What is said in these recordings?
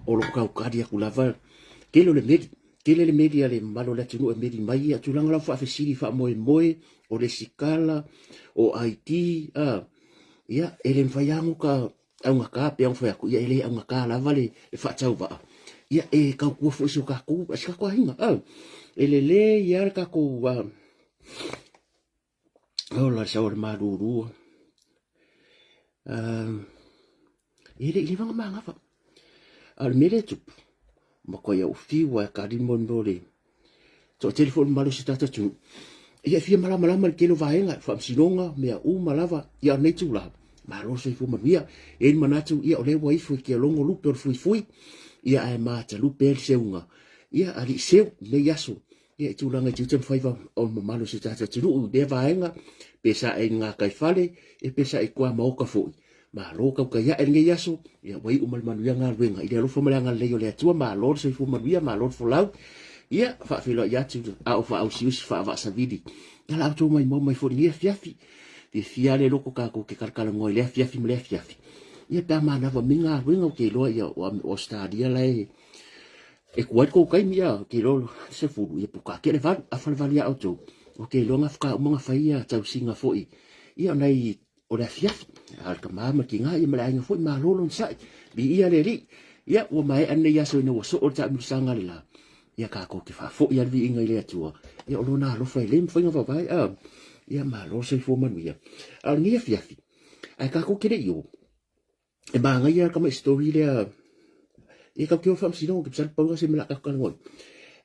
O lo o tautali atu lava, tele o le meli, tele le meli a le mamalu o le atunuu e meli mai ia tulaga lau faafesili faamoemoe, o le sikala, o ID, a, ia, e le mafai lava ona ta augata pei ona fai atu, ia e le augata lava le faatauvaa, ia e tautua foi si o tatou, si o tatou aiga, a, e lelei lava le tatou, a, Ola le sau o le malulu. E le i leva ona manava. A o le mea lea e tupu, matuai ou fiu lava e kali mo le mea o le toatele foi o le mamalu o si o tatou atunuu. Ia e fia malamalama i le tele o vaega, faamasinoga, mea uma lava. Ia o lenei itula, malo le soifua manuia. E i ai le manatu, ia o lea ua ifo i Tialogo lupe o le fuifui, ia ae matalupe ai le seuga. Ia alii seu i lenei aso. Ia, i tulaga i tiute ma faiva o le mamalu o si o tatou atunuu i lea vaega, pe sae i le gataifale, ia pe sae i tuamaota foi. Malo tautai ae lenei aso, ia ua iu ma le manuia galuega. I le alofa ma le agalelei o le Atua, malo le soifua manuia, malo le folau. Ia, faafeiloai atu a o faausiusi faavaasavili. Ia la outou maimoa mai foi i lenei afiafi. Fiafia lava le loto tatou te talatalanoa i lea afiafi ma lea afiafi. Ia pe a manava mai galuega ou te iloa ia o Ausetalia la e E tuai le tou taimi a, ou te iloa le 10, ia puta ake le 8, afa le 8 ia outou. Ou te iloa na faatoa uma ona fai ia tausiga foi, ia o nai, o le afiafi, a o le tama ma le tina ia ma le aiga foi, malo le onosai, viia le Alii. Ia, ua maea lenei aso ina ua soo le taamilosaga a le la, ia tatou te faafoi lava le viiga i le Atua, ia o Lona alofa e le mafai ona vavae, a, ia malo le soifua manuia. A o lenei afiafi, ae tatou te le i o, E manaia le tamai story lea e tau te o faamasinoga ke pasal pau se mea la ka ngoi.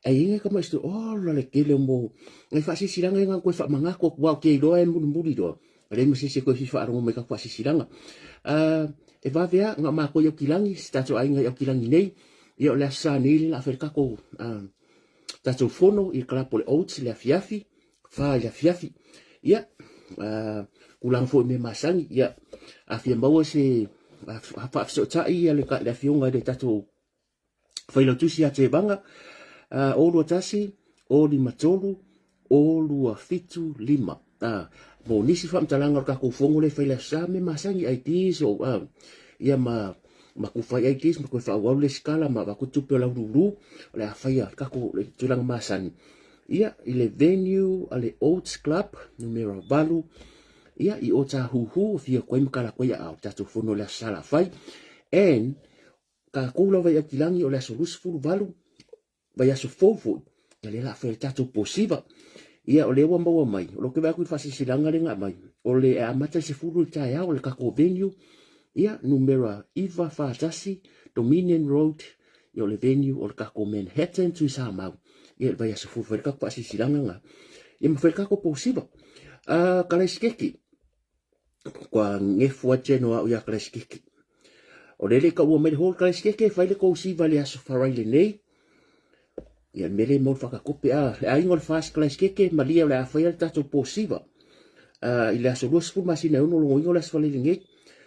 Ai inga tamai story oh la le tele mo ngai faasisilanga inga koe faamanatu atu au ke iloa e mulimuli loa. A leai ma se isi e toe fia faalogo mai ka faasisilanga. E vave a nga matou i Aukilagi, si tatou aiga i Aukilagi nei, ia o le Aso Sa nei le la fai le tatou tatou fono i le kalapu o le Oats i le afiafi. fa i le afiafi. Ia, tulaga foi i mea masani, ia, a fia maua se faafesootai ia le, le afioga i le tatou failautusi ia Tevaga, o 21, o 53, o 275. Mo nisi faamatalaga o le tatou fono lea e fai i le Aso Sa, mea masani, IDs o, ia ma ma kufai IDs ma toe faaauau le resitala ma avatu tupe o le auliuliu, o le a faia le tatou tulaga masani. Ia, i le venue a le Oats Club, numera 8, ia, i Ōtāhuhu, afio atu ai ma tala atu ai aao, tatou fono i le Aso Salafai. And, tatou lava i Aukilagi o le aso 28, vaiaso fou foi, ia lea o le a fai ai le tatou posiva. Ia, o lea ua maua mai, o lea ou te vaai atu i le faasilasilaga lea na aumai, o le e amata i le 10 i le taeao o le tatou venue, ia, numera 941 Dominion Road, Ia o le venue o le tatou Manhattan Tuisamau. Ia i le vaiaso fou fai le tatou faasilasilaga na. Ia ma fai le tatou posiva. Kalaisikeki. Kua ngefu atu no au ia Kalaisikeki. O le le kaua mai le hall Kalaisikeki fai le kou siva le aso Faraile nei. Ia le mea le mau le whakakope. Ah, le aiga o le Fast Kalaisikeke, malia o le a whaia le tatou posiva. I le aso 20 masina e 6 logoina o le aso Faraile nei.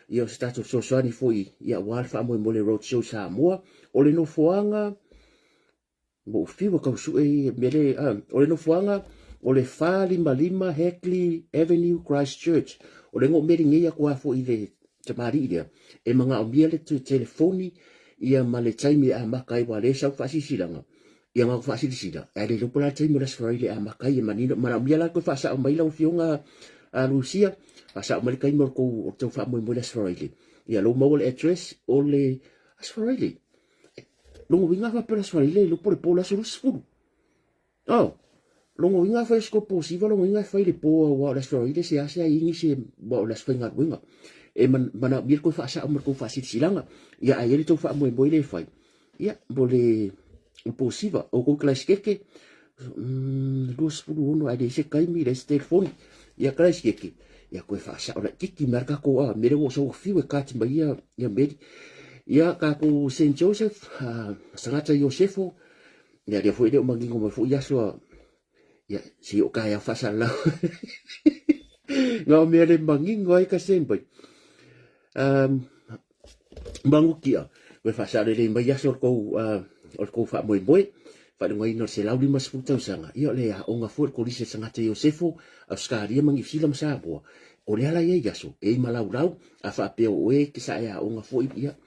Ia o se tatou fesoasoani foi ia aua le faamoemoe le Road Show Samoa. O le nofoaga, ua ou fiu e tau sue i mea le, o le nofoaga o le 455 Hagley Avenue, Christchurch. O le go meli nei atu lava foi i le tamalii lea, e manaomia le telefoni ia ma le taimi e amata ai, aua o lea e sau faasilasilaga. Ia na faasilasila, ae le iloa po o le a le taimi o le Aso Faraile e amata ai e manino. Manaomia la toe faasao mai lau Afioga a Lucia, faasao mai le taimi o le tou, o le tou faamoemoe i le Aso Faraile. Ia lou maua le address o le Aso Faraile. Lona uiga a faapea o le Aso Faraile, iloa po o le po o le aso 20. Oh, lona uiga a fai aso posiva, lona uiga e fai le po aua o le Aso Faraile se ase ai nisi aua o le aso faigaluega. E manaomia le toe faasao ma le tou faasilasilaga. Ia ae i ai le tou faamoemoe lea e fai. Ia, mo le posiva, o kou Kalasikeke, 26 ae leai se taimi, leai se telefoni. Ia, Kalasikeke, ia koe faasao laitiiti mai le tatou a, mele ua sau fiu e kati mai ia, ia meli. Ia, tatou Saint Joseph, Sagata Iosefo, ia lea foi e le o manino mai foi aso a, ia, se i o taeao faasalalau. Na o mea le manino ai ka standby. Magutia, ua faasaolelei mai aso o le tou, o le tou faamoemoe, faailogaina o le 150 tausaga, ia o le aoga foi o le Kolisi a Sagata Iosefo, Ausetalia ma Niu Sila ma Samoa, o le ala ia i aso, e i malaulau, a faapea o oe e te sae aoga foi, ia,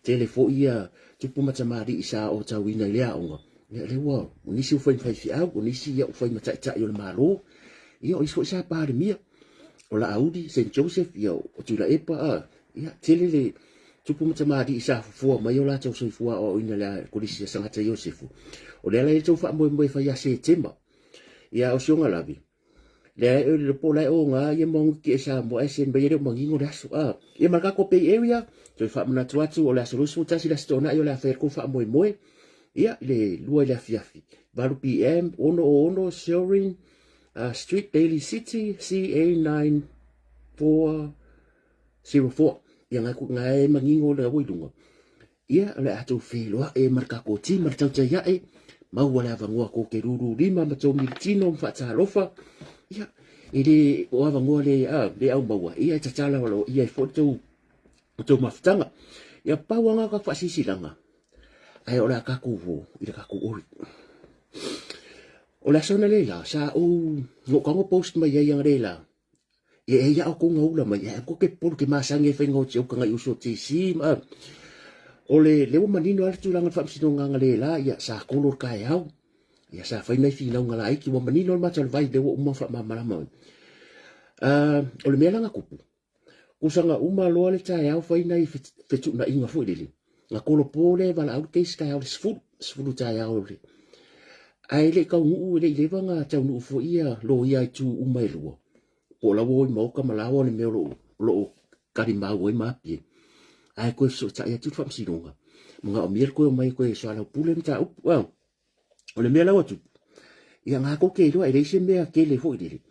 Tele foi ia tupu ma tamalii sa aotauina i le aoga, ia lea ua, o nisi ua fai ma faifeau, o nisi ia ua fai ma taitai o le Malo, ia o isi foi sa Palemia, o Laauli, Saint Joseph, ia o Tuilaepa, a, ia tele le tupu ma tamalii sa fofoa mai o latou soifua aoaoina i le Kolisi a Sagata Iosefu. O lea la e tou faamoemoe e fai ia Setema. Ia o si ona lave, lea e le po la e oga ia maungi e Samoa e send mai e le o manino le aso. A, ia ma le tatou Bay Area, toe faamanatu atu o le aso 21 le Aso Toonai o le a fai atu faamoemoe. Ia, i le 2 i le afiafi, 8 PM, 606 Shoring Street, Daly City, CA 9404. Ia, nga e manino le au i luga. Ia, o le a tou feiloai ma le tatou team ma le tautai ae, maua le avanoa tou te lulu lima ma tou militino ma faatalofa. Ia, e le o avanoa le, a, le au maua, ia e tatala o lo ia e foi tou, tou mafutaga. Ia, pau anga ka faasisilaga, ae o le a tatou uo i le tatou ori. O le aso na le la, sa ou, no kago post mai ai anga le la, E e ia kou nga ula mai, e ko ke polu ke masangi e whainga o te uka ngai uso te si, ma o le lewa manino ala tūranga le whaamsino ngā ngā le la, ia sa kolo le kai au, ia sa whai nei whinau ngā la aiki, ua manino le mata o le vai, lewa uma wha mamarama. O le mea langa kupu, kusanga uma loa le taeao fai nai fetuunaiga foi lele. Nga kolopo le valaau le case taeao le 10, 10 taeao le. Ae le i taunuu, e le i leva na taunuu foi ia loia i tu uma e lua. Po o la ua o i maoka ma laoa le mea o lo o kalimau ai ma Apia. Ae toe fesootai atu le faamasinoga. Manaomia le toe omai e toe soalaupule le mataupu. O le mea la ua tupu, ia ngā kou ke iloa e leai se mea tele foi lele.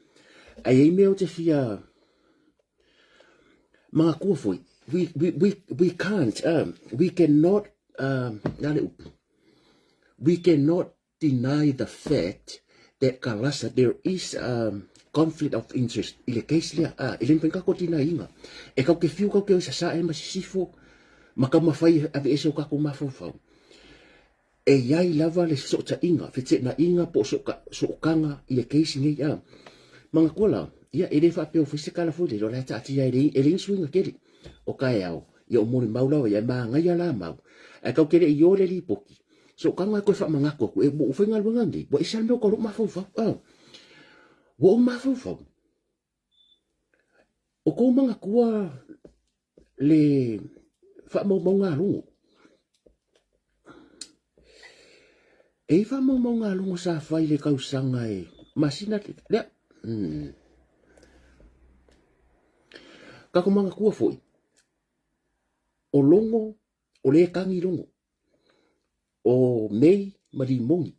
Ae i ai mea o te fia manatua foi, we can't, we cannot, nā le upu, we cannot deny the fact that Kalasa, there is a conflict of interest i le case lea, e le mafai ona tatou deny ina. E kau ke fiu kau ke o i sasae ma sisifo, ma taumafai e aveese o tatou mafaufau. E i ai lava le fesootaiga, feteenaiga po o sootaga i le case nei a. Manatua la, ia e le faapea ua fai se tala foi lele o la e taatia e leai e leai ni suiga tele o taeao, ia o molimau lava ia e manaia la mau. Ae tatou te le i o le lipoti, sootaga e toe faamanatu atu, e ua ou faigaluega nei, ua ese lava le mea o lou mafaufau a. Ua ou mafaufau, o kou manatua le faamaumauga a logo. E i faamaumauga a logo sa fai le tausaga e masina lea. Tatou manatua foi, o logo, o le kagi logo. O Mei ma Limoni.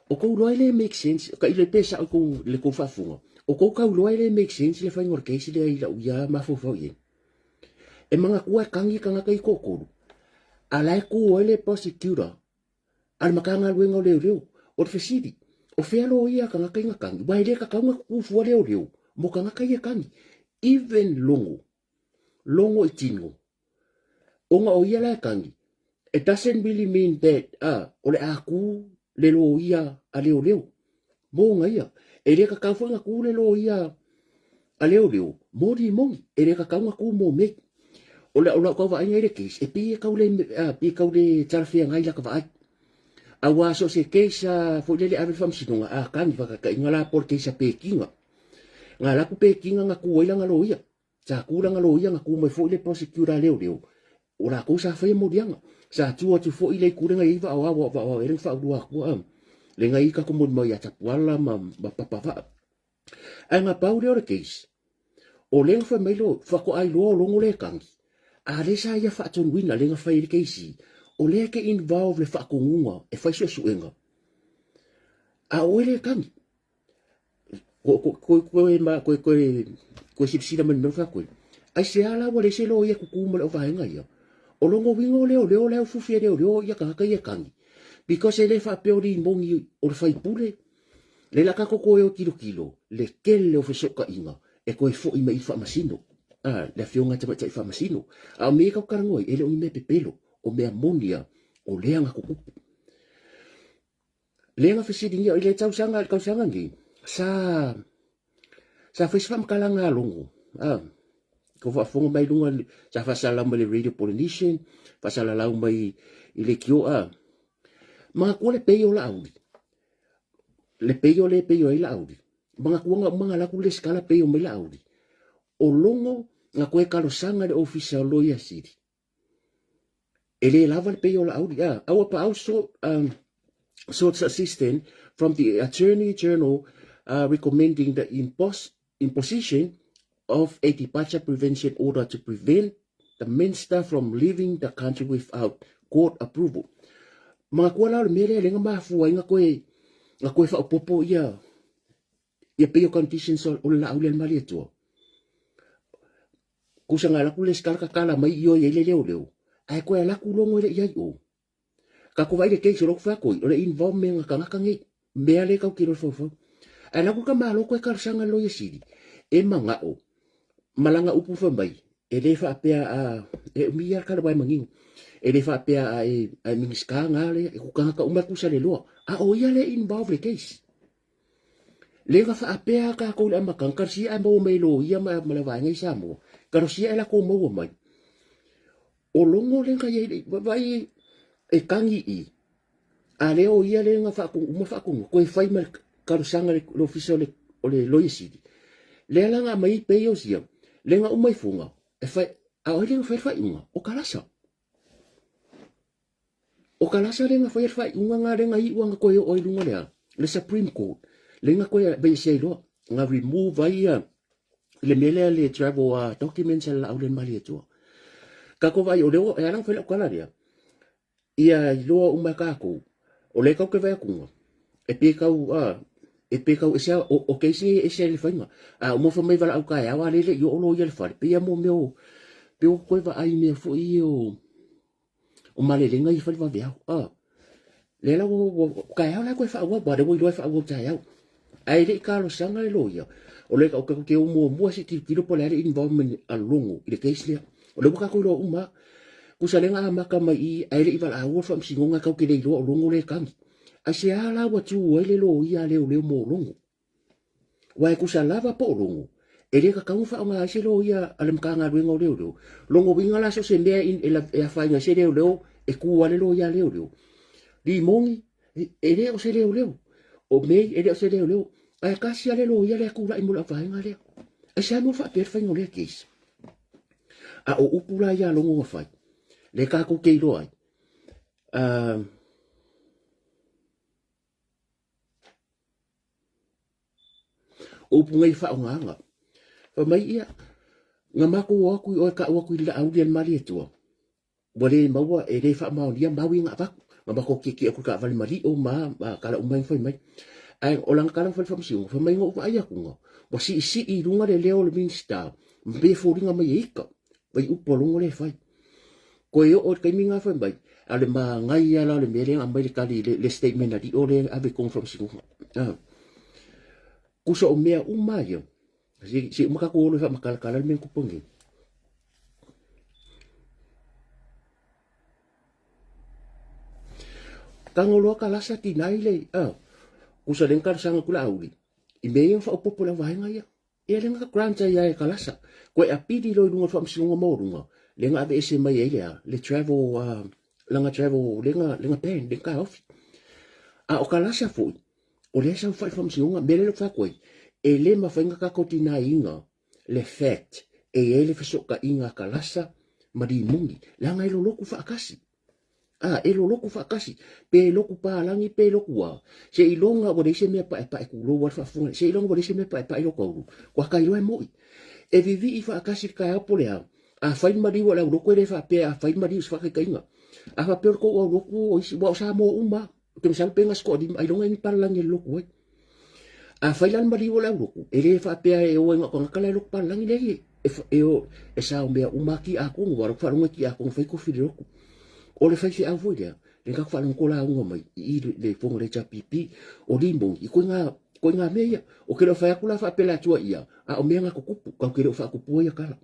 O kou loa e le make sense, ka ile pe sao kou le kou faafofoga. O kou kau loa e le make sense le faiga o le case lea i lau ia mafaufau i ai. E manatua e kagi tagata i toatolu, a la e tu ai le prosecutor a le Matagaluega o Leoleo. O le fesili, o fea loia a tagata i na kagi? Aua e le tatau ona tutu fua leoleo mo tagata ia e kagi. Even logo, logo i tino, Ona o ia la e kagi, it doesn't really mean that o le a kū le loia a leoleo mōna ia. E le tatau foi ona kū le loia a leoleo mō Limoni. E le tatau ona kū mō Mei. O lau tau vaaiga i le case, e pei e tau le, pei e tau le talafeagai lata vaai. Aua so o se case foi lele ave i le faamasinoga, a kagi faataitaiga la po o le case a Pekiga. Na alu atu Pekiga na kū ai lana loia. Sa tulaga loia na tu mai foi le prosecutor a leoleo, o latou sa faia moliaga. Sa tu atu foi le itu lena i Vaaoao, Vaaoao ea lena faaulua atua a. Lena i tatou molimau ia Tapuala ma Papavaa. Ae na pau lea o le case, o lea na fai mai lo, faatoa iloa o Logo le kagi, a lea sa ia faatonuina lea na fai ai le case, o lea ke involve le faatonuga e fai suesuega, a o oe le kagi. Koe silasila mai le mea o fai atu ai. Aisea la ua leai se loia e tutu ma le vaega ia? O lona uiga o leoleo la e ufiufi e leoleo ia tagata ia e kagi. Because e le faapea o limoni o le faipule. Le la tatou toe o tilotilo le tele o fesootaiga e toe foi mai i le faamasino. Ah, le afioga i le tamaitai faamasino. A o mea ia tatou talanoa ai, e le o ni mea pepelo. O mea moni ia, o lea na tutupu. Lea na fesiligia i le tausaga, le tausaga nei, sa, sa fai se faamatalaga a Logo, a, kou faafofoga mai luga, sa faasalalau mai le Radio Polynesian, faasalalau mai i leitio a. Manatua le pay o Laauli, le pay o le pay o ai Laauli. Manatua na uma na alu atu le resitala pay o mai Laauli. O Logo na toe talosaga i le Ofisa o Loia Sili e le lava le pay o Laauli a. Auapaau sought, sought assistance from the Attorney General recommending the imposition of a departure prevention order to prevent the minister from leaving the country without court approval. Manatua la o le mea lea lea na mafua ai na toe na toe faaopoopo ia ia pay conditions o le laau lea le Malietoa. Kusa nga laku le skala kakala mai i oi ai le leo leo. Ae koe alaku longo ele iai o. Ka ko vai le case o loku whakoi, o le involvement nga kangaka ngei. Mea le kau ki ro faufau. Ae laku ka malo koe kalasanga loia sili. E mangao. Malanga upu fa mai. E le whaapea a, e umi ia kala wai mangingo. E le whaapea a e, a e mingiska ngā le, e kukanga ka uma kusa le loa. A o ia le involve le case. Le ga faapea kākou i le amataga, kalosia ae maua mai e loia ma, ma le vaega i Samoa. Kalosia e lakou maua mai. O logo le ga iai le, vai e kagi i. A lea o ia le ga faatonu, uma faatonu, koe fai ma le kalosaga le, le ofisa o le, o le loia sili. Lea la ga aumai ai pei o sia, le ga uma ifoga, e fai, a o ai le ga fai le faaiuga? O Kalasa. O ka lasa le na fai le faaiuga na le na iu na koe oo ai luga le a le Supreme Court le na koe vai se iloa na remove ai ia le mea lea le travel documents a le laau le Malietoa. Ka ko vai o leo e ala fai lau kala lea ia iloa uma e kākou o le kau ke vai akunga e pe kau a e pe kau ese o, o keisi e ese le fainga a o mofa mai vala au ka e awa lele i o lo ia le fale pe ia mo mea o pe o koe va ai mea foi i o O malelega ia fai vaveao. Ah. Lea la ua, ua, taeao la koe faaauau, ba lea ua iloa e faaauau taeao. Ae le i talosaga le loia, o le o ke o muamua se i tilotilo po o le a le involvement a Logo i le case lea. O lea ua tatou iloa uma lava. Tusa lea na amata mai i i, ae le i valaauina le faamasinoga tatou te le iloa o Logo lea e tagi. Aisea la ua tu ai le loia a leoleo mo Logo? Aua e tusa lava po o logo, e le tatau ona faaaoga ai se loia a le Matagaluega o Leoleo. Lona uiga la so o se mea e afaina ai se leoleo, e tu lava le loia a leoleo. Limoni, e le o se leoleo. O May, e le o se leoleo. Ae tasi lava le loia lea e tulai mo le auvaega lea. Aisea mea ua faapea le faiga o lea case? A o upu la ia a Logo na fai, lea tatou te iloa ai, O upu nei faaaogaga. Fai mai ia, na matou o atu i oe kau atu i le laauli a le Malietoa, ua le maua e le faamaonia mau ia na avatu. Na matou tietie atu i le taavale ma lio ma ma tala uma ia na fai mai. Ae o lana tala na fai i le faamasinoga, fai mai na ou vaai atu ua siisii i luga le leo o le Minisita, ma pei e foliga mai e ita. Vai upu a logo lea e fai. Koe oo i le taimi na fai mai, a o le manaia la o le mea lea na aumai le tali le, le statement a lio lea ave i totonu o faamasinoga. Ah. Kusa o mea uma ia, se, se uma tatou olo e faamatalatala le mea na tupu nei. Tago loa ka lasa tinai le, ah, kusa le talosaga atu le auli, i mea ia na faaopoopo i le au vaega ia. Ia le ga grant ai ia e Kalasa. Koe apili loa i luga o le faamasinoga maualuga, lea na aveese mai ai le a, le travel, lana travel, le ga, le ga ban, le ga taofi. A o Kalasa foi, o lea e saofai i le faamasinoga, mea lea na ou fai atu ai, e le mafai ona tatou deny-ina le fact e i ai le fesootaiga a Kalasa ma Limoni, leaga e lolotu faatasi. A, e lolotu faatasi, pe lotu palagi pe lotu a, seiloga ua leai se mea paepae tulou lava le faafofoga, seiloga ua leai se mea paepae i lou taulu, ua tailoa e moi. E vivii faatasi le taeao po o le a, a fai le maliu a le aulotu e le faapea a fai le maliu i se faataitaiga. A faapea o le tou aulotu o isi, aua o Samoa uma lava, ou te masalo pe gasi toalima, ailoga e i ai ni palalagi e lolotu ai. A fai la le maliu o le aulotu, e le faapea e o ai na o tagata la e lotu palalagi, leai, e, e, o, e sao mea uma lava tiakono, aua o lau faalogo e tiakono fai kofi i le lotu. O le faifeau foi lea, le tatou faalogo ko lauga mai i i le fofoga o le HRPP, o Limoni, i koiga, koiga mea ia. O ke le o fai atu la faapea le Atua ia, a o mea na tutupu, tatou te le o faatupua ia tala.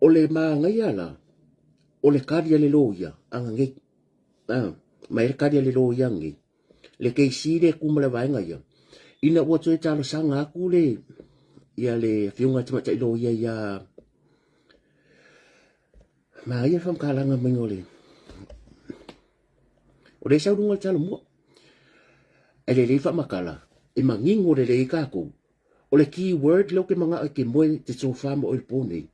O le manaia la, o le kali a le loia, aga nei, ah, ma e le kali a le loia nei, le keisi le ku ma le vaega ia, ina ua toe talosaga atu le, ia le afioga i le tamaitai loia ia, Manaia le faamatalaga mai o le o le sau luga o le talo mua. E lelei faamatala, e manino lelei ai tatou. O le key word lea ou te manao e te moe te tofa ma oe i le po nei,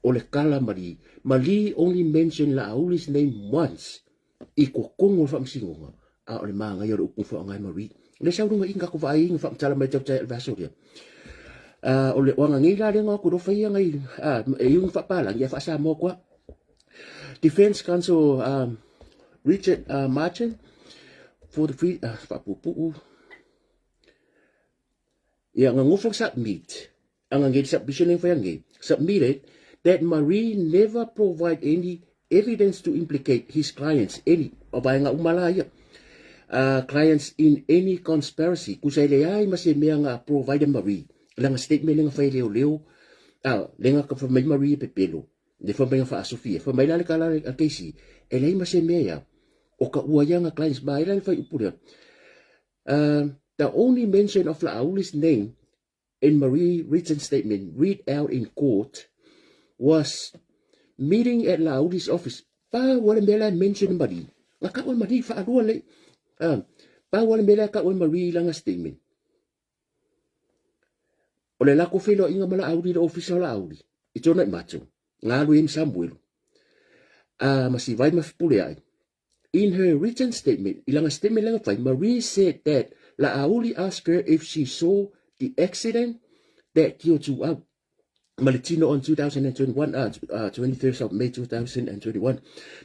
o le kala Marie. Marie only mention Laauli name once i totonu o le faamasinoga, a o le manaia o le upu na faaaoga e Marie. O lea sau luga i i na tatou vaai ai na faamatala mai tautai o le vaiaso lea. O le o aga nei la lea na o atu loa fai ia nai e iu na faapalagi ae faa-Samoa atu lava. Defense Counsel Richard Martin for the free faapuupuu ia nga ngofo submit anga ngei submission leng fai ngei submitted that Marie never provide any evidence to implicate his clients any o vaenga uma la ia clients in any conspiracy kusa e leai ma se mea nga provide Marie langa statement lenga fai leo leo lenga ka fa mai Marie pepelo le fa mai fa Sofia fa mai la le kala a Casey e leai ma se mea ia o ka ua ia nga clients ba ila le fai upu lea. The only mention of Laauli's name in Marie written statement read out in court was meeting at Laauli's office. Pa wala mea la mention Marie. Nga ka Marie whaalua le. Pa wala mea la ka Marie langa statement. O le lako whelo inga ma Laauli le office o Laauli. I tōna i mato. Ngā lui Samuel. Ma si vai ma whipule ai. In her written statement, i langa statement lenga fai, Marie said that Laauli asked her if she saw the accident that killed Tuau. Ma le tino on 2021, 23rd of May 2021.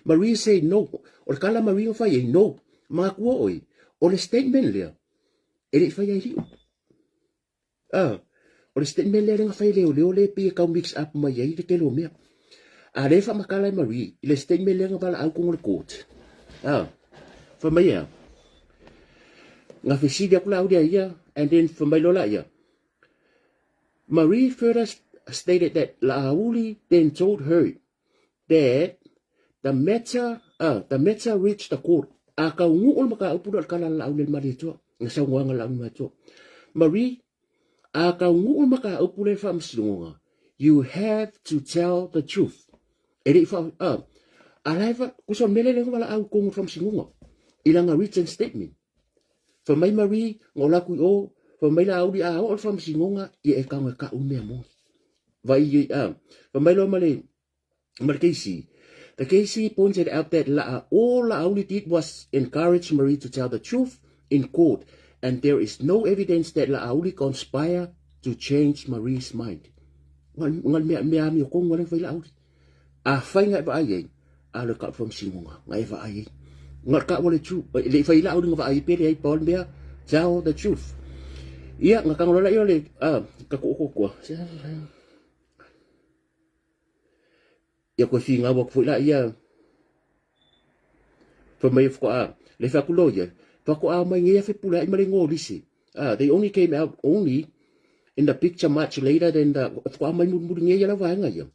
Marie said no. O le kala Marie o fai e no. Makua oi. O le statement lea, e le i fai ai liu. O le statement lea lenga fai leo leo le pei e kau mix up mai ai le tele o mea. A le faamatala e Marie i le statement lea nga vala au kongo le court. Fa mai ea. Nga fesili aku la au ia and then fa mai lola ia. Marie further stated that Laauli then told her that the matter the matter reached the court. A kau ngu o le mataupu lea o le kala a le laau le Malietoa, na saunoaga a le laau le Malietoa. Marie, a kau ngu o le mataupu lea i le faamasinoga, you have to tell the truth. E le i wha, a la e wha, kusa o le mea lea le nga laau kongo le faamasinoga, i langa written statement. Fa mai Marie, nga o laku i o, fa mai la auli a o le faamasinoga, ia e kau e ka mea moni. Vai i, fa mai loa ma le, ma le KC. The KC pointed out that all Laauli did was encourage Marie to tell the truth in court, and there is no evidence that Laauli conspired to change Marie's mind. Nga mea mea mi o kongo le fai Laauli. A fai nga e vaai ai, a le ka faamasinoga nga e vaai ai. Nga ka wale truth, le fai Laauli nga vaai pele ai pa mea tell the truth. Ia nga kangolola ia le ka ko ko ko. Ia koe whingau aku foi la ia. Fa mai whaka'a, le wha aku lawyer, whako'a mai ngei awhe pule ai ma le ngolisi. They only came out only in the picture much later than the whako'a mai mulimuli ngei ala vaenga ia.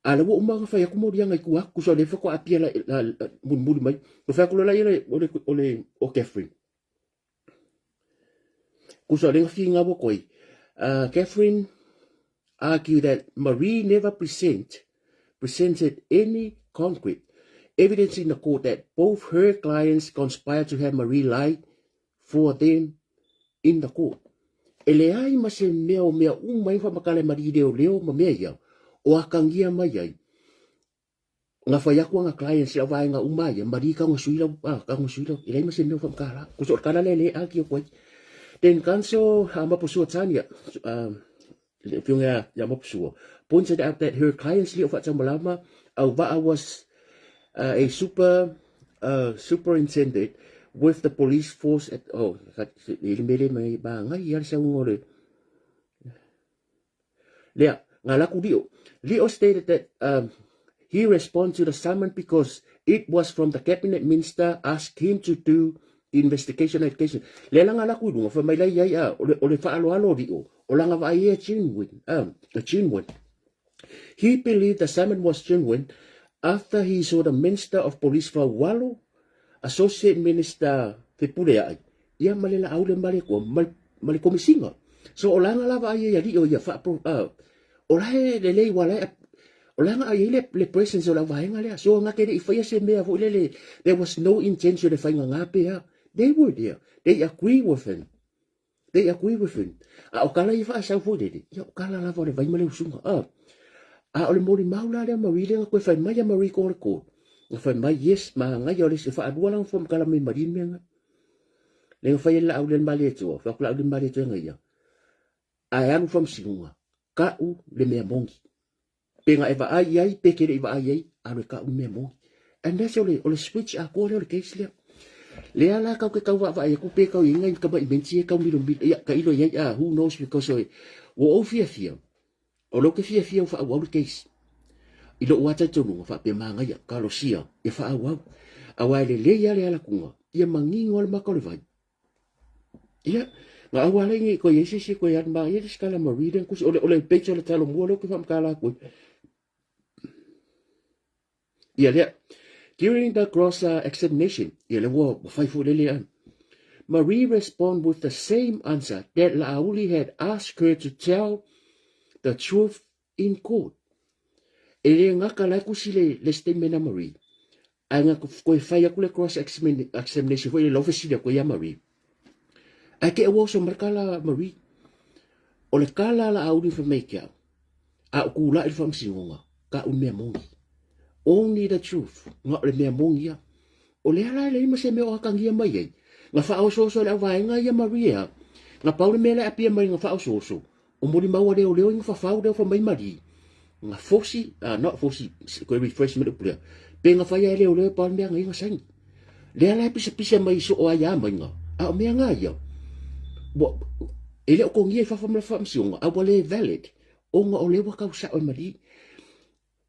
A le ua uma nga whai aku molianga i kua aku, so le whako'a pia la, la, la mulimuli mai. Ko whai aku lola ia le, o le, o le, o Catherine. Kusa le whingau koe. Catherine argued that Marie never presented any concrete evidence in the court that both her clients conspired to have Marie lie for them in the court. E leai ma se mea o mea uma ai whamakale Marie leo leo ma mea ia, o akangia mai ai. Nga whai aku nga clients lau vaenga uma ia, Marie ka ngosui lau, ka ngosui lau, e leai ma se mea o whamakala. Kusa o kala le le a ki o koe. Then counsel Mapusua Tania, le afioga ia Mapusua, pointed out that her clients Leo Faataumalama Auva'a was a superintendent with the police force at, oh, le mele mai ba ngai ia le saunga o le lea nga laku Leo. Leo stated that he responded to the summon because it was from the cabinet minister asked him to do the investigation education. Le langa laku i lunga, fa mai lai ai a, o le whaaloalo Leo, o langa vaai e genuine, a genuine. He believed the summon was genuine after he saw the Minister of Police Faualo, Associate Minister Fepuleai, ia ma le laau le male kua, ma le komisinga. So o langa lava ai ia lio ia wha, o la he le lei wala e, O le aga ai le, le presence o le auvaega lea. So nga ke le i faia se mea foi lele, there was no intention e fai ngā pe a. They were there. They agree with him. They agree with him. A o kala i whaasau foi lele, ia o kala lava o le vai ma le usunga. A, a o le moli mau la lea Marie lenga koe whai mai a Marie ko le ko. Nga whai mai, yes, ma ngai o le se whaalua langa fo kala mai marin mea nga. Lenga whai la au le mali etua, whai la au le mali etua nga ia. A e alu whamsinunga, ka u le mea mongi. Pe nga e vaai i ai, pe ke le i vaai ai, alu e ka'u mea moni. And that's o le, o le switch a koa lea o le case lea. Lea la kau ke kau vaavaai aku pe kau i ngai ka mai menti e kau milo milo, ia, ka ilo i ai, ah, who knows because o, ua ou fiafia, o lou ke fiafia u whaauau le case. I lou a talitonuga, faapea magaia, kalosia, ia whaauau. Aua e lelei a le alakunga, ia mangingo le maka o le vai. Ia, nga au ala ingi ko ia se ko ia ma ia skala ma reading kus ole ole page ole talo mua lo ke fam kala ko. Ia lea during the cross examination ia le ua fai fo lele an. Marie respond with the same answer that Laauli had asked her to tell the truth in court. E le ngaka la kusi le, le statement a Marie. Ae nga koe fai aku le cross examination foi le lau fesili aku ia Marie. Ae ke ua oso mai kala Marie. O le kala la auli fa mai ke au. A o kula i le whamsingonga. Ka u mea moni. Only the truth. Nga o le mea moni ia. O le ala e le ima se mea o akangia mai ai. Nga whaososo le au vaenga ia Marie a. Nga pau le mea le apia mai nga whaososo. O molimau a leoleo i nga fafau leo fa mai mali. Nga fosi, not fosi, koe refresh me upu lea. Pe nga whai a leoleo e pau mea nga inga saini. Lea la e pisa pisa mai so o ai a mai nga. A o mea nga ia. Wa, e le o kongia i fafa mala whamsionga, a ua le valid. O nga o lewa kau sa o mali.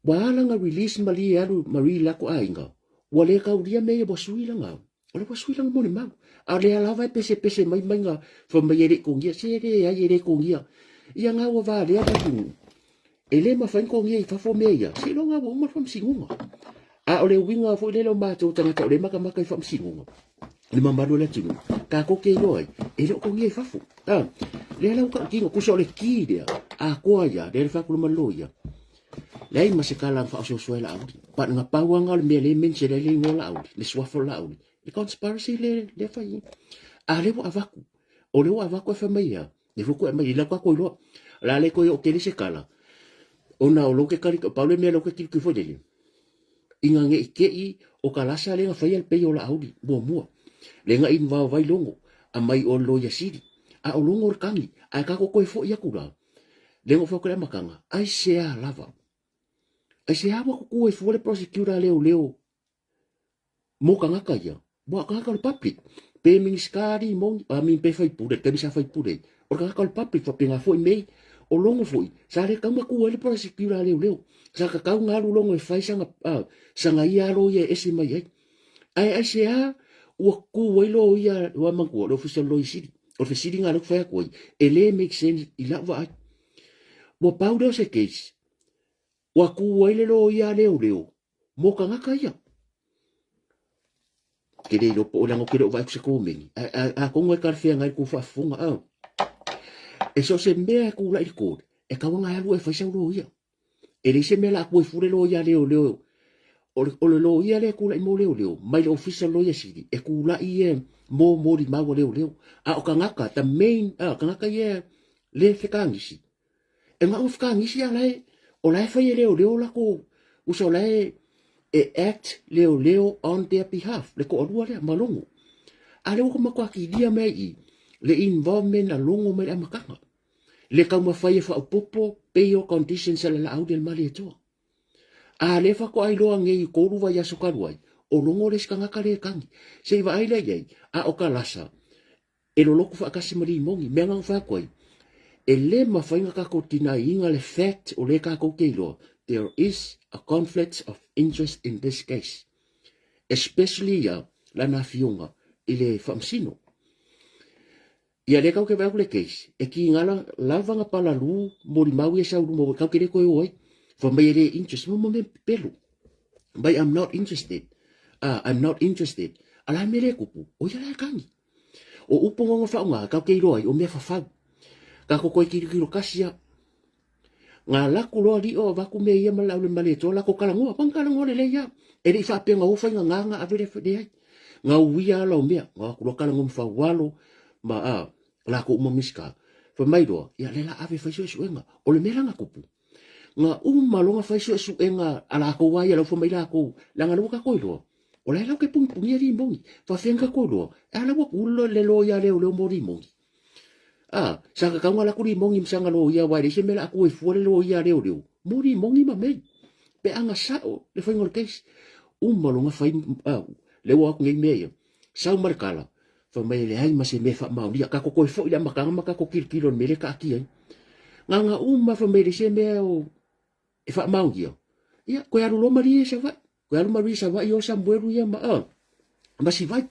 Ua ala nga release mali e alu Marie lako aiga. Ua le kaulia mea ia ua sui langa. O le ua sui langa molimau. A lea lava e pesepese mai mai nga fai mai e le i kongia. Se le ai e le kongia. Ia nga ua valea le atunuu. E le mafai ona kongia i fafo mea ia. Seiloga ua uma le faamasinoga. A o le uiga foi lele o matou tagata o lea e makamaka i faamasinoga, le mamalu o le atunuu, tatou te iloa ai, e le o kongia i fafo. A, lea la ua tautino, tusa o le ki lea, atoa ia, lea le fai atu le maloia. Leai ma se kala na faaosoasoa e Laauli. But na pau lava o le mea lea e mention ai le igoa o Laauli, le suafa o Laauli, le conspiracy lea, lea fai. A lea ua avatu, o lea ua avatu e fai mai ia, le foi koe aumai, i lau tatou iloa. O le a le toe oo tele se kala, ona o lou ke kali, pau le mea lou ke tilotilo foi lele, ina ne i te i o ka lasa lea na faia le pei o Laauli muamua. Le na involve ai Logo, aumai o le Loia Sili. A o Logo le kagi, ae tatou toe foi atu la, Le ngo fai le amatanga, aisea lava. Aisea ua kuku ai fua le prosecutor a leoleo mo tagata ia. Ua tagata o le public. Pe Minisita alii moni, I mean pe faipule, taimi sa faipule. O le tagata o le public faapena foi mei. O Logo foi, sa le tatau ona tu ai le prosecutor a leoleo. Sa tatau ona alu Logo e fai sana, sana ia alo ia e ese mai ai. Ae aisea ua tu ai loia, ua manatua, le Ofisa o le Loia Sili. O le fesili lena lea ou te fai atu ai, e le make sense i lau vaai. Ua pau lea o se case, ua tu ai le loia leoleo mo tagata ia. Ke le iloa po o leaga ou te le o vaai atu se komeni. Atonu e talafeagai le tou faafofoga. E so o se mea e tulai i le court, e tatau ona e alu e fai sau loia. E leai se mea la atu ai fua le loia leoleo. O le, o le loia lea e tulai mo leoleo, mai le ofisa o le loia sili, e tulai ia mo molimau a leoleo. A o tagata, the main, tagata ia le fekagisi, e na o fekagisi a la e, o la e fai e leoleo latou, usa o la e, e act leoleo on their behalf, le toalua lea ma Logo. A lea ua matua kilia mai i i, le involvement a Logo mai le amataga. Le taumafai e faaopoopo pei o conditions a le Laauli a le Malietoa. A lea faatoa iloa nei i tolu vaiaso talu ai, o Logo le isi tagata lea e tagi. Se i vaai lea i ai, a o ka lasa, e lolotu faatasi ma limoni. Mea na na fai atu ai, e le mafai ona tatou deny-ina le fact o lea tatou te iloa, there is a conflict of interest in this case. Especially ia lana afioga i le Faamasino. Ia lea kau ke vaai atu le case, e kiga lava na palalu molimau ia sau luma kau ke le koe o ai. Fa mai e le interest, mo mo me pelu. Mai I'm not interested. Ah, I'm not interested. Ala me le kupu, o ia la e kangi. O upu ngongo whaonga, kau ke iloa ai, o mea whawhau. Ka ko koe kirikiro kasi a. Nga laku loa lio avaku mea ia ma le laule malietoa lako kalagoa. Wang kalagoa lelei ia. E le i faapea nga o fai nga nga ave le leai. Nga uia ala o mea. Nga aku loa kalagoa ma faualo ma a lako uma miska. Fai mai loa, ia le la ave fai suesuega. O le mea la nga kupu. Nga uma loa nga fai suesuega a lakou a ia lau fai mai lakou. Leaga lea ua kakou iloa. O la e lau ke pungipungia limoni. Faafeai ka kou loa. E ala ua kulu le loia leoleo mo limoni. A, sa ka kaunga laku limoni ma sanga loia wa le se mela aku e fua le loia leoleo. Mo limoni ma mei. Pe anga sao le fainga o le case. Uma longa fai, a, le ua aku nei mea ia. Sau ma le kala. Fai mai e leai ma se mea faamaonia. Kako koe foi le amataga ma kako kilokilo le mea lea taatia ai. Nganga uma fai mai le se mea o e faamaonia. Ia, koe alu loa malie i Savaii. Koe alu malie i Savaii o Samuelu ia ma, ma Sivai.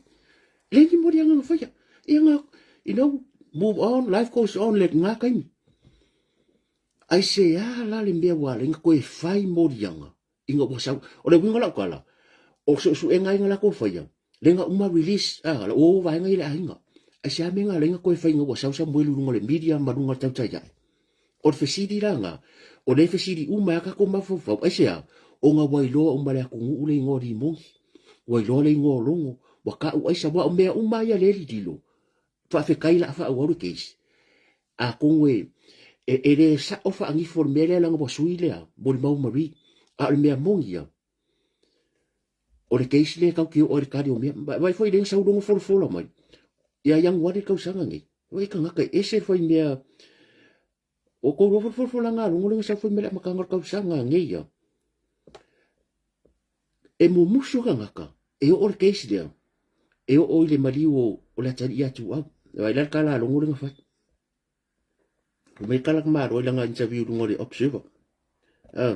Le ni moli anga faia. Ia nga, you know, move on, life goes on, le ngā kaimi. Ai se a la le mea ua lenga koe fai molianga. Inga ua sau. O le uiga o lau tala, o suesuega ai nga lakou faia, lenga uma release, a, la o vaega i le aiga. Ai se a mea nga lenga koe fai inga ua sau Samuelu i luga o le media ma luga o le tautai ae. O le fesili la nga, o le fesili uma e a kakou mafaufau, ai se a, o nga ua iloa uma le atunuu le igoa o Limoni, ua iloa le igoa o Logo, ua kau aisa, ua o mea uma ia le lililo, Faafetai la faaauau le case. Atonu e, e, e le sao faanifo le mea lea leaga ua sui lea molimau Marie. A o le mea moni ia, o le case lea tatou te oo ai i le tali o mea. Vaai foi lea na sau logo folafola mai ia Ianuari le tausaga nei. Vaai tagata e ese le fai mea o tou iloa foi le folafolaga a logo lea na sau foi mai le amataga o le tausaga nei ia. E mumusu tagata e oo le case lea e oo i le maliu o, o le atalii ia Tuuau. Vaai la le tala a Logo lea na fai. Fai mai tala ka malo i lana interview i luga o le Observer. Ah.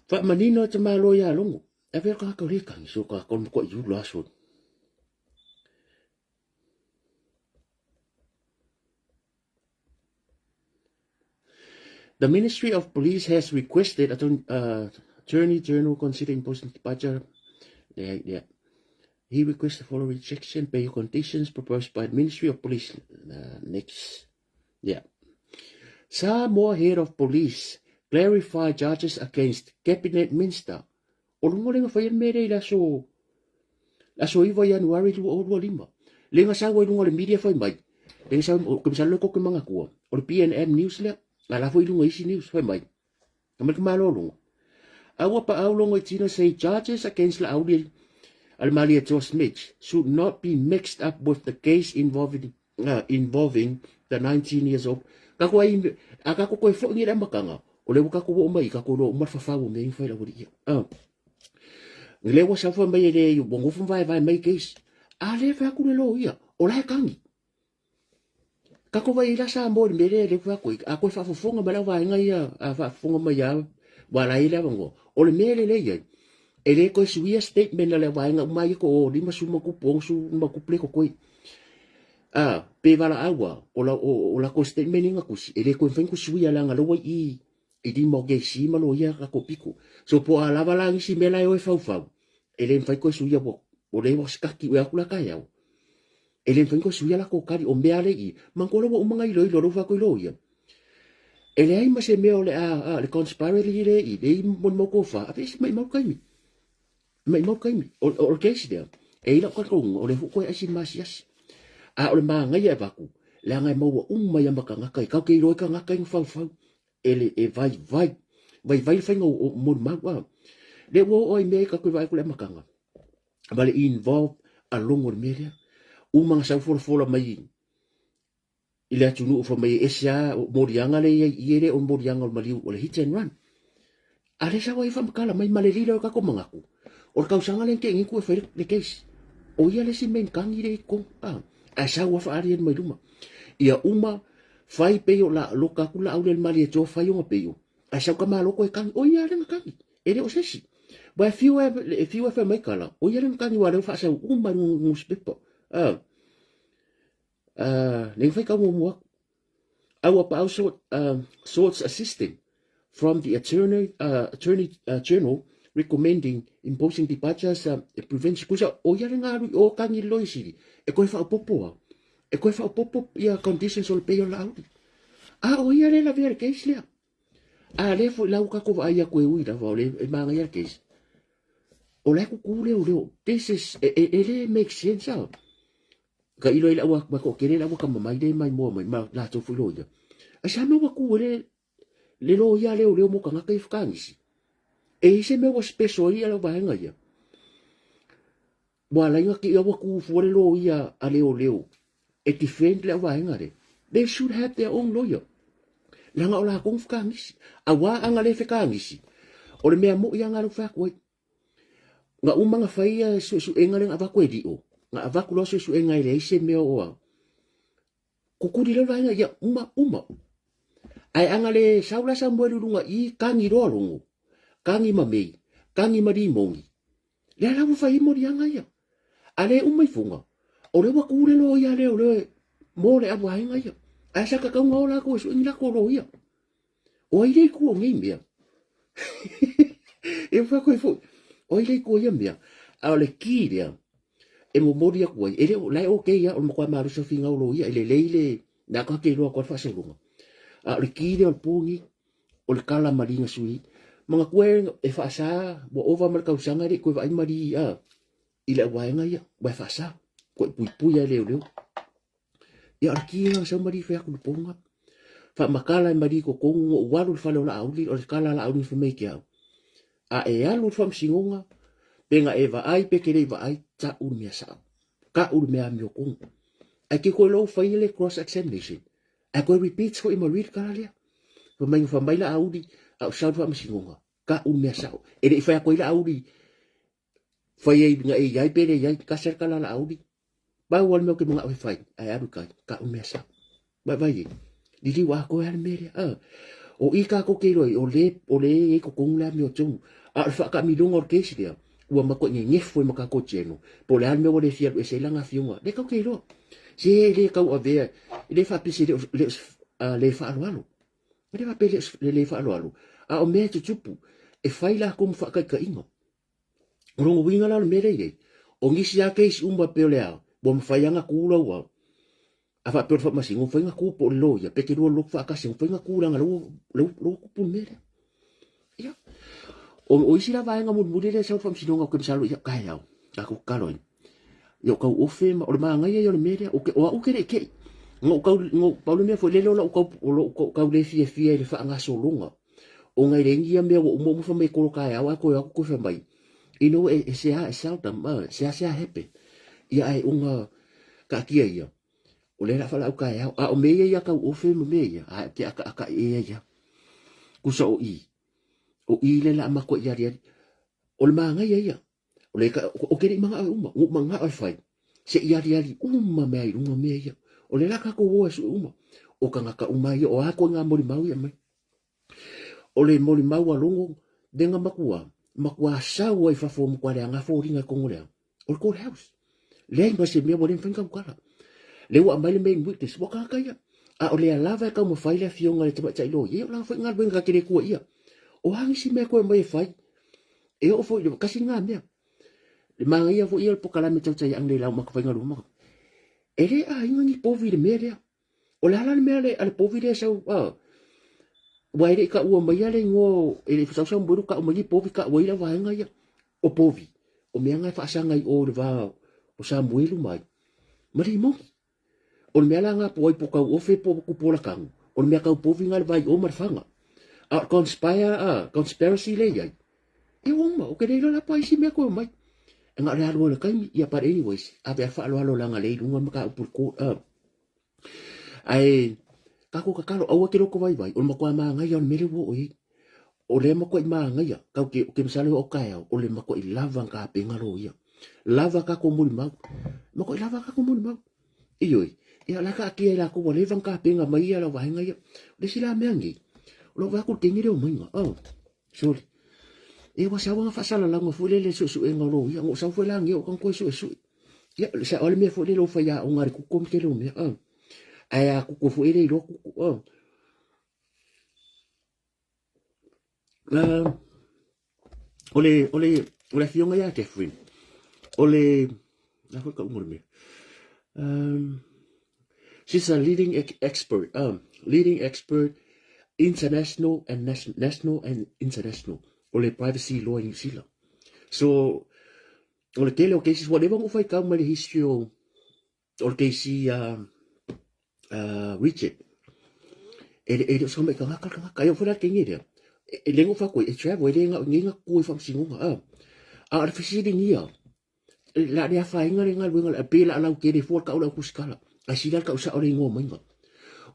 Faamanino e te malo ia Logo. E avea tagata o le kani, so ka kono ko i ula aso. The Ministry of Police has requested Attorney General consider imposing departure. Yeah, yeah. He requests the following rejection bail conditions proposed by the Ministry of Police. Next. Yeah. Samoa Head of Police clarify charges against Cabinet Minister. O luga lenga fai le mea lea i le aso le aso 9 Ianuari 2025. Lenga sau ai luga o le media fai mai. Lenga sau, ke masalo le koke mangatua. O le PNM news lea. A la foi luga isi news fai mai. Ka mai ka malo luga. Aua pa au longo i tino say charges against la auli a le Malia Joe Smith should not be mixed up with the case involving involving the 19 years old. Ka ko ai, a ka ko koe fo ngi le makanga. O le waka ko wo mai ka ko lo umar fafau o me fai la wuri ia. Ah. Le wa sa fa mai le bongo fu vai vai mai case. A le fa ku le lo ia. O la kangi. Ka ko vai la sa mo le le le fa ko a ko fa fofonga ma la vaenga ia a fa fofonga mai ia wa la ile vango. O le me le le ia. E le koe suia statement a le vaega uma ia ko o lima su ma kupu ongo su ma kupu le kokoi. A, pe vala aua, o la, o, o la ko statement inga kusi, e le koe mfai ku suia la nga loa i, i lima o kesi ma lo ia ka ko piko. So po a lava la ngisi mea la e oe fau fau, e le mfai koe suia wo, o le wa skaki ue aku la kai au. E le mfai koe suia la ko kari o mea le i, manko lo wa umanga ilo ilo lo fa ko ilo ia. E leai ma se mea o le a, a le conspiracy le i, le i mo ko fa, a vesi mai mau kaimi. Mai mau kaimi. O, o, o le case lea, e ila ka tonga, o le fu koe aisi masiasi. A o le māngaia e vaku, leaga e maua uma ia makangaka i kau ke iloa i kangaka i faufau, e le e vai vai, vai vai le fainga o, o molu mau a. Le ua oo ai mea i ka koe vaai ku le makanga. Ma le involve a longo le mea lea. Uma nga sau folafola mai i le atunuu fai mai e ese a moliaga le iai i ele o moliaga o le maliu o le hit and run. A le sau ai whamakala mai ma le lilo o kako mangaku. O le kausaga le nke ngiku e whai le case. O ia le si main kangi le i kong. A, a sau a whaari mai luma. Ia uma whai peio la loka aku la aule le mali e toa whai onga peio. A sau ka maloko e kangi. O ia le kangi. E le o sesi. Wa e fiu e, e fiu e whai mai kala. O ia le kangi wa leo whaasau uma newspaper. A, Nei whai ka muamua aku. Aua paau sought, sought assistance from the Attorney, Attorney General recommending imposing departures prevention. Kusa, o ia le ngā rui o kangi loi siri. E koe whaopopo a. E koe whaopopo ia conditions o le pei o la auri. A o ia le lavea le case lea. A lea foi la ua tatou vaai atu e ui lava o le e manaia le case. O la e kuku leoleo. This is, e, e, e le make sense ah. Ka ilo ai le aua, ma toatele le aua tama mai le mai moa mai, ma latou foi loia. Ai sa mea ua tu e le, le loia leoleo mo tagata ia fekagisi. E i ai se mea ua special ai ia vaega ia. Ua ala ai ona te i ua tu fua le loia a leoleo e defend le vaega lea. They should have their own lawyer. Leaga o latou na fekagisi. Aua a na le fekagisi, o le mea moi lava na lea ua fai atu ai. Na uma na fai ia suesuega lea na avatu e Lio, na avatu loa suesuega e leai se mea o a. Kukuli loa le vaega ia, uma, uma. Ae ana le sau la Samuelu i luga i i, kagi loa logo, kagi ma mei, kagi ma limoni. Lea la ua fai ai moliaga ia. A le uma ifoga, o lea ua tu le loia lea o lea mo le auvaega ia. Ae sa tatau ona o latou e sue ni latou loia. O ai le itu o nei mea? E fai atu ai foi, o ai le itu o ia mea? A o le ki lea e momoli atu ai, e le o, la e okay lava, o le matua malosi o finau loia, e lelei le, na ka te iloa atu ai le faasologa. A o le ki lea o le po nei, o le kala mali na sui. Manatua e faasa, ua ova ma le tausaga e le i toe vaai mali a, i le auvaega ia, ua e faasa, koe puipui ai leoleo. Ia o le ki lena sau mali fai atu i le po lena. Faamatala e mali i totonu na ou alu i le fale o Laauli, o le tala a Laauli na fai mai ia te au, a e alu i le faamasinoga, pe na e vaai pe e te le i vaai, tau le mea sao, tau le mea amiotonu. Ae te toe lou faia le cross examination, ae toe repeat foi ma read tala lea. Fai mai na fai mai Laauli, a ou sau i le faamasinoga, tau le mea sao. E le i fai atu ai Laauli, fai ai na e i ai pe le i ai, tasi lava le tala a Laauli, Pau lava le mea ou te manao e fai, ae alu i kai, kau mea sao. Vaivai e, liliu atoa lava le mea lea. Ah, o i kākou te iloa ai, o le, o le i ai totonu le amiotonu. A o le faakaamiloga o le case lea, ua matuai nenefu ai ma kākou general, po o le a le mea ua le fia alu ese ai lana afioga, lea tatou te iloa. Se e le tau avea, e le faapea se le o, le o se le faaaloalo. E le faapea le, le le faaaloalo, a o mea e tutupu, e fai latou ma faataitaiga. O lona uiga la o le mea lea e i ai, o nisi lava case uma pei o le a, ua mafai lava ona tu lau a, a faapea o le faamasino, ua mafai ona tu po o le loia, pe te lua lotu faatasi, ua mafai ona tu leaga o la ua, la ua tupu le mea lea. Ia, o, o isi la vaega mulimuli lea e sau i le faamasinoga ou te masalo ia taeao, tatou tatalo ai. Ia o tau ofe ma o le manaia ia o le mea lea, o, ke, o au ke le i kei. Na ou tau, na ou, pau le mea foi lele o lau tau, o lou tau le fiafia i le faagasologa. Ona e leai ni ia mea ua uma uma fai mai e kolo taeao ae toe o atu toe fai mai. You know, e, e sea, e seldom, e seasea happen. Ia ae ona taatia ia, o lea o le a faalaau taeao. A o mea ia ia tau ofe ma mea ia, ae ou te akaaka'i ea ia. Tusa o i, o i lea o le a matua i aliali. O le manaia ia, o le, ou te le i manao e uma, ua ou manao e fai, se i aliali uma mai ai i luga mea ia. O lea la tatou o e sue uma, o tagata uma ia, o a ituaiga molimau ia e aumai. O le molimau a Logo, lea na matua, matua sau ai i fafo, matua leaga foliga i totonu o le a, o le court house. Leai ma se mea ua le mafai ona tautala. Lea ua aumai le main witness, ua tagata ia. A o lea lava e taumafai le afioga i le tamaitai loia, o lana foi galuega ta te le tuuaia. O a nisi mea e toe aumai e fai? E oo foi i le tasi lena mea. Le manaia foi ia o le polokalame tautai ane i lau matafaiga luma. E le aiga ni povi i le mea lea. O le a la le mea le, a le povi lea e sau, a, ua e le i taua maia le igoa, e le i sau Samuelu tau mai ni povi tau ai la vaega ia. O povi, o mea na e faasaga i o i le va o Samuelu mai ma Limoni. O le mea la na po ai po tau ofe po kupu o Lakagu, o le mea tau povi na le vai o ma le faga. A o le conspire, a, conspiracy lea i ai, ia ua uma, ou te le iloa la po o a isi mea toe omai. E na o le alu ai o le taimi, ia but anyways, ave a faaaloalo leaga lea i luga le mataupu i le court, a. Ae, tatou tatalo, aua te loto vaivai, o le matua manaia o le mea lea ua oo i ai. O lea matuai manaia, tau te, te masalo e oo taeao, o le matuai lava na tapena loia. Lava tatou molimau. Matuai lava tatou molimau. Ioe, ia o le a taatia i latou ua leva ona tapena mai ia lau vaega ia. O le isi la mea nei, o lou vaai atu i le taimi lea o maiga, oh, sorry. Ia ua sau lava faasalalauga foi lele i le suesuega o loia, na ou sau foi la nei o tau toe suesue. Ia, o le sao le mea foi lele o faiaoga i le kuko ma tele o mea, oh. Ae a kuko foi e le iloa kuko, oh. O le, o le, o le afioga ia Catherine, o le, a foi ka uga o le mea. She's a leading expert, leading expert International and national and international o le privacy law i New Zealand. So o le tele o cases ua leva ona ou faitau mai le history o o le keisi a Richard. E le, e le o mai tagata le tagata. E oo foi la le taimi lea, e le no fai e travel, e le na o nei na tutu i faamasinoga. A, a o le fesiligia, la le afaina le galuega, pe la lau tele fua tau le au tusitala. Ae sili lava le tau sao le igoa maiga.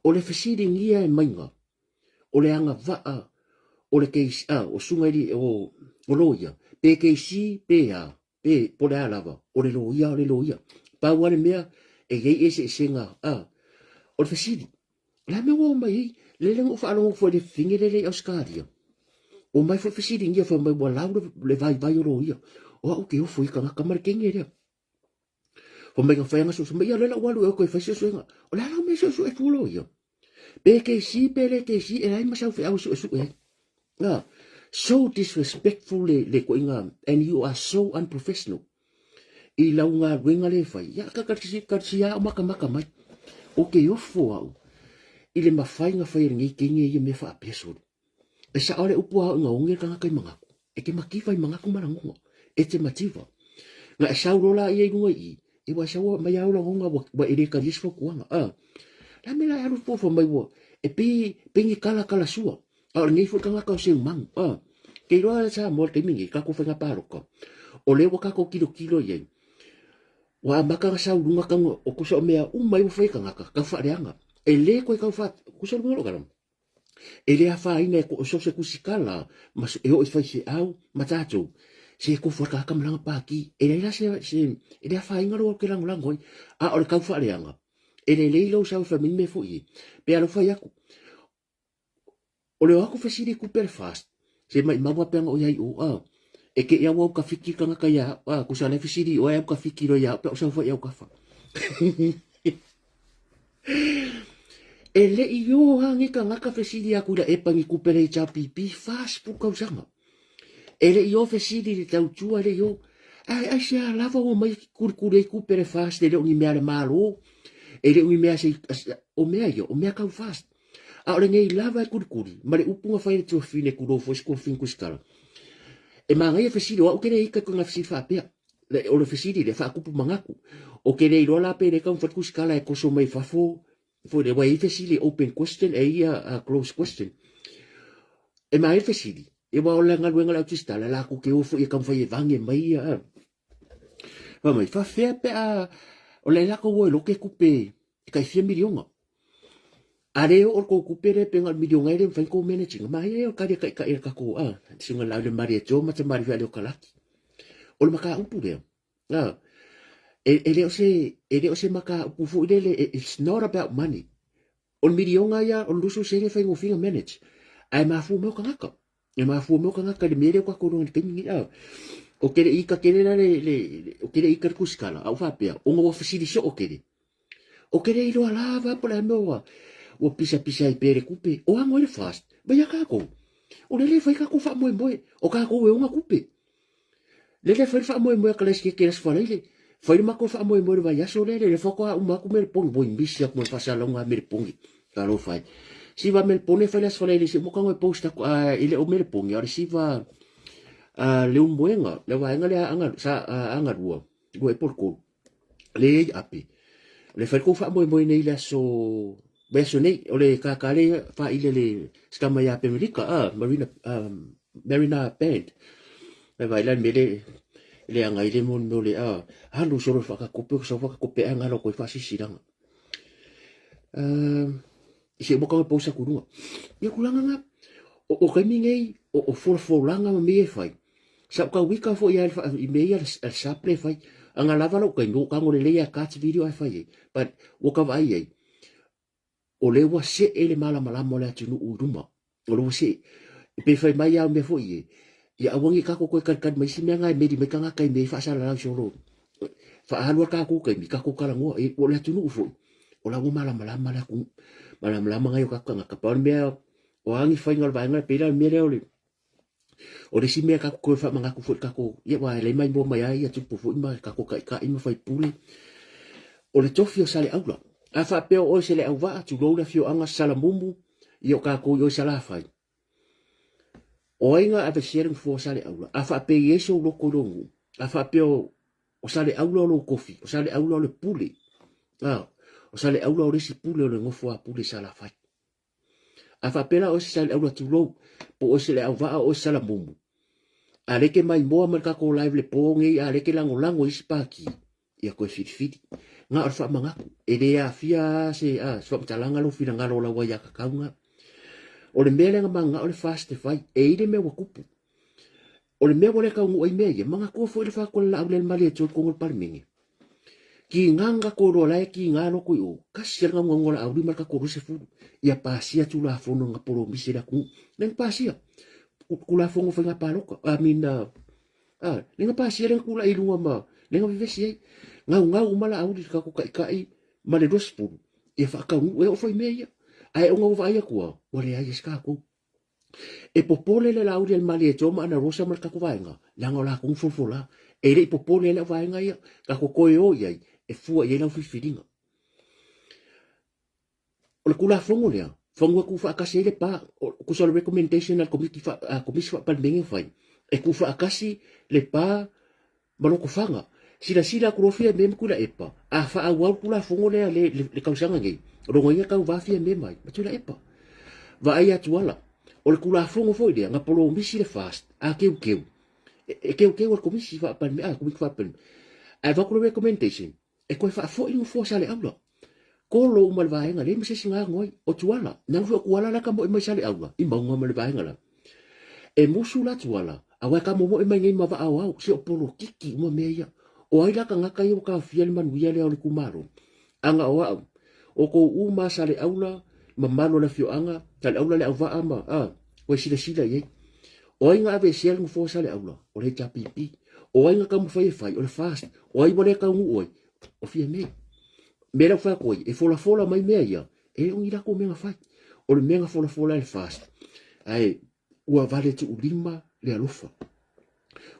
O le fesiligia e maiga, o le agavaa o le keisi, a, o susuga i o, o loia, pe keisi pe a, pe po o le a lava, o le loia o le loia. Pau lava le mea, e i ai eseesega, a, o le fesili, o le a mea ua oo mai ai? Lele na ou faalogo atu foi i le fine lele i Ausetalia, omai foi fesiligia fai mai ua lau le vaivai o loia. O au ou te ofo i tagata ma le teine lea. Fai mai na fai ana suesue mai, ia o lea la ua alu ea toe fai suesuega. O le a la mea e suesue fua loia? Pe keisi pe le keisi, e leai ma sau feau e suesue ai. Ah, so disrespectful le, le koinga, and you are so unprofessional. I lau galuega le fai, ia ka ka ka si au makamaka mai. O ke ofo au, i le mafai na fai e lenei teine ia mea faapea soli. E sao le upu a ina oge le tagata i manatu. E te mativa i manatu ma lagona. E te mativa. Na e sau loa laia i luga i i, e ua e sau mai au lagona ua, ua e le talia se fautuaga. A. La me la e alu fua mai ua, e pei, pei ni kala kala sua. A o lenei foi tagata o seumanu. A. Ke iloa e Samoa le taimi nei, tatou faiga palota. O lea ua tatou tilotilo i ai. Ua amata ona sau luga tau, o kusa o mea uma ai ua fai e tagata, tau faaleaga. E le toe tau faa, kusa luga lou tala. E le afaina e so o se tusitala ma e oo i faifeau ma tatou, se tofu lava le tagata ma lana pati. E leai la se, se, e le afaina lou alu e te lagolago ai. A o le tau faaleaga, e lelei lou sau e fai mai le mea foi e, pe a lou fai atu, o le o atu fesili i tupe a le FAST, se maimau lava pe ana o i ai i o, a, e te i au au tafiti le tagata ia au, a, tusa o la e fesili i oe au tafiti loa ia au pe a ou sau foi i autafa. E le i o lava ni tagata fesili atu i la epa ni tupe a le HRPP 40 tausaga. E le i o fesili i le tautua, e le i o. Ae aisea lava ua omai kulikuli ai tupe a le FAST, e le o ni mea a le Malo, e le o ni mea a se, o mea ia, o mea tau FAST. A o lenei lava e kulikuli, ma le upu na fai e le tuafafine, tulou foi si tuafafine tusitala. E manaia fesili, o au ou te le ita i tulaga fesili faapea. O le fesili lea, faatupu manatu. Ou te le iloa la pe le taumafai le tusitala e toso mai fafo, foi lea, ua i ai fesili open question, e i ai close question. E manaia le fesili, aua o le galuega a le au tusitala, latou te o foi e taumafai e vage mai ia. Fai mai, faafefea pe a, o le latou o e lote tupe e tai fia miliona. A le oo le tou tupe lea pe na o le miliona e le mafai ona tou manage ina. Manaia ia o le tali a taitai a le tatou a, le susuga i le Laaulialemalietoa ma Tamalii Fealeokalaki. O le mataupu lea, a, e, e le o se, e le o se mataupu foi lele, it's not about money. O le miliona ia, o le 20 sene e faigofie ona manage. Ae mafua mai o tagata. E mafua mai o tagata i le mea lea ua tatou iloa i le taimi lenei. A, ou te le i ita tele la le, le, ou te le i ita i le tusitala, a ou faapea, ona ua fesili soo tele. Ou te le iloa lava po o le a le mea ua, ua pisapisa ai pea le tupe. O ago ai le FAST, mai ia tatou. O lele e fai tatou faamoemoe, o tatou e ona tupe. Lele e fai le faamoemoe a Kalaesikete i le Aso Faraile, fai le matou faamoemoe i le vaiaso lea, lele faatoa uma atu Meleponi, ua misi atu ma le faasalalauga a Meleponi. Talofa e. Siva Meleponi e fai le Aso Faraile se uma tago e post atu, a e le o Meleponi, a o le siva a Leulumoega, le vaega lea a sa Agalua, lua ea po o le tolu. Leai ape. O le fai kou faamoemoe nei le aso vaiaso nei, o le kākā le faaile le sikama iā Pemelika, a, Marina, um, Marina Band. Mai vai la le mea le, le aga i le mo le mea o le, a, alu solo le whakakope, o sau whakakope a ngalo koe whaasisiranga. Um, i se moka pousa ku runga. Ia kulanga nga, o, o kaimi nei, o, o folafolanga ma mea e fai. Sa o kauika foi ia i mea ia le saple e fai. Anga lava lou kaimi, o kago lelei a kati video ai fai ai. But, ua ka vaai ai, o lea ua see le malamalama o le atunuu i luma. O lea ua see. E pei fai mai au mea foi e, ia aua nei tatou toe kalikali mai isi mea na e meli mai tagata i mea e faasalalau solo. Faaalu a tatou taimi, tatou talanoa, e, o le atunuu foi, o la ua malamalama le atunuu. Malamalama nai o tatou tagata. Pau le mea, o a ni faiga o le vaega, pei la o le mea lea o le, O le isi mea tatou toe faamanatu foi i le tatou, ia aua e leai maimoa mai ai ia tupu foi ma tatou taitai ma faipule. O le tofi o Saleaula. A faapea o oe o se leauvaa, tulou le afioaga Salamumu, Ia o kākou i o i Salafai. O ai na aveesea le nofoa o Saleaula? A faapea e i ai sou loko i lou nuu, a faapea o Saleaula o lou kofi, o Saleaula o le pule, a, o Saleaula o le isi pule o le nofo a pule i Salafai. A faapea la oe se Saleaula tulou, po oe se Leauvaa, o oe se Salamumu, a lea e te maimoa mai le tatou live le po nei, a lea e te lagolago i isi pati, ia toe filifili. Na o le faamanatu, e le aafia lava se, a, se faamatalaga lou finagalo o lau aiatatau na. O le mea lea na mananao le FAST e fai, e i le mea ua tupu. O le mea ua le taunuu ai mea ia, manatua foi le fatu a le Laauli a le Malietoa i totonu o le Palemene. Tiga na tatou iloa la e tiga loko i o, tasi lava le naunauga o Laauli ma le tatou 20 ia pasia Tulafono na polomisi e le atunuu. Lea na pasia, Tulafono o Faiga Palota, I mean, A, lea na pasia lea na tulai i luga ma lea na vevesi ai. Gaugau uma Laauli i le tatou taitai ma le 20 ia faataunuu e oo foi i mea ia. Ae ona ua vaai atu lava, ua leai ai se tatou. E popole le Laauli a le Malietoa ma Ana Rosa ma le tatou vaega, leaga o latou na folafola. E le i popole ai le au vaega ia, tatou toe o i ai e fua i ai lau filifiliga. O le Tulafono lea, fanua tuufaatasi ai le pa, tusa o le recommendation a le Komiti a Komisi Faa-Palemene na fai, e tuufaatasi le pa ma Lotofaga. Silasila atu loa Fiame ma Tuilaepa, a faaauau le Tulafono lea le, le, le tausaga nei, o lona uiga tauva Fiame mai ma Tuilaepa. Vaai atu ala, o le Tulafono foi lea, na polomisi le FAST, a teuteu, e, e teuteu e le Komisi Faa-Palemene, a, Komiti Faa-Palemene. Ae avatu le recommendation, e toe faafoi nofoa Saleaula. Kolo uma le vaega, leai ma se isi na ago ai. O Tuala, leaga foi o Tuala la e tamoe mai Saleaula, i mauga ma le vaega la. E musu la Tuala, aua e tamomoe mai nei ma vaa o ao, se o polokiki uma mea ia. O ai la tagata ia ua taofia le manuia lea o le itumalo? Ana o au, o tou uma a Saleaula, mamalu o le afioaga, Saleaula le auvaa ma, a, koe silasila i ai. O ai na aveesea le nofoa o Saleaula? O le HRPP. O ai na taumafai e fai? O le FAST. O ai ua le taunuu ai? O Fiame. Mea lea ua fai atu ai, e folafola mai mea ia, e le o ni latou mea na fai. O le mea na folafola e le FAST. Ae ua vale tuulima le alofa.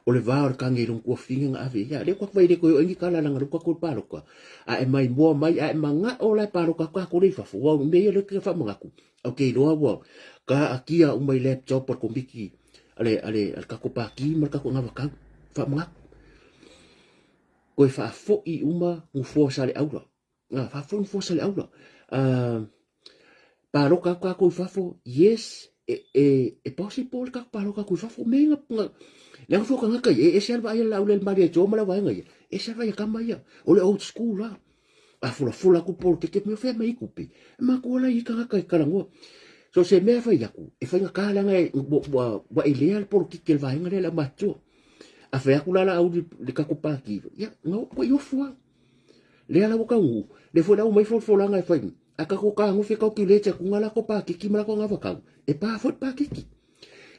O le va o le kage i lona tuafafine na ave ia. Lea ua tatou vaai e le toe oo ai ni tala leaga o lea ua tatou i le palota. A e maimoa mai, a e manao la e palota atu tatou lea i fafo, aua o mea ia o lea ou te faamanatu, ou te iloa ua kaatia uma i laptop a le komiti a le, a le, a le tatou pati ma le tatou anavatau. Faamanatu. Toe faafoi uma nofoa Saleaula. Ah, faafoi nofoa Saleaula. Ah, palota atu tatou i fafo, yes, e, e, e possible le tatou palota atu i fafo. Me nga, nga, leaga foi o tagata ia, e ese lava le vaai a le Laauli a le Malietoa ma le vaega ia, ese lava le vaai a tama ia, o le old school la. A fulafola atu polokeke, mea fea mai tupe. E matua la i tagata e talanoa. So se mea e fai atu, e faigata leaga e, ua, ua, ua elea le polokiki a le vaega lea le aumatutua. A fai atu la Laauli le tatou pati, ia, na ua i ofu lava. Lea la ua taunuu, lea foi la ua aumai folafolaga e fai, a tatou tagofi e calculate atu na latou pakiki ma latou anavatau, e pa foi le pakiki.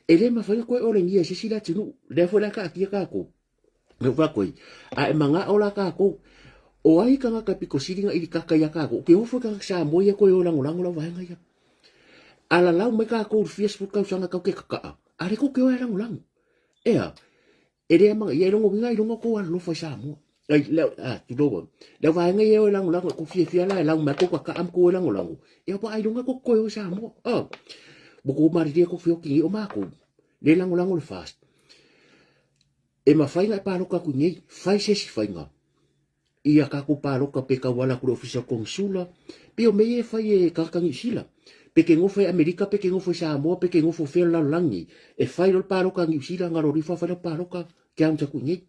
E le mafai ona toe olegia e se isi le atunuu, lea foi la e taatia tatou. Lea ua fai atu ai, a e manao la tatou, o ai tagata pito sili ona ilikaka ia tatou, ou te ofo i tagata Samoa ia toe o lagolago lau vaega ia. A lalau mai tatou i le fia sefulu tausaga tatou te kakaa, a lea tou te o e lagolago. Ea, E le amanaia, ia e logoina ai luga o tou alolofa i Samoa. Ai, le, a, tulou au. Le au vaega ia e o e lagolago, e kou fiafia la e lau mai kou kakaa ma kou e lagolago. Ia ua ai luga kou toe o i Samoa. A, ua kou malilie kou feoki nei o makou. Le lagolago le FAST. E mafai ona e paloka atu i nei, fai se isi faiga. Ia tatou palota pe tauala atu i le ofisa o le konisula, pei o mea ia e fai e tagata Niu Sila. Pe ke nofo i Amerika, pe ke nofo i Samoa, pe ke nofo fea o le lalolagi, e fai loa le palota a Niu Sila, galo rifa fai lau palota ke au atu i nei.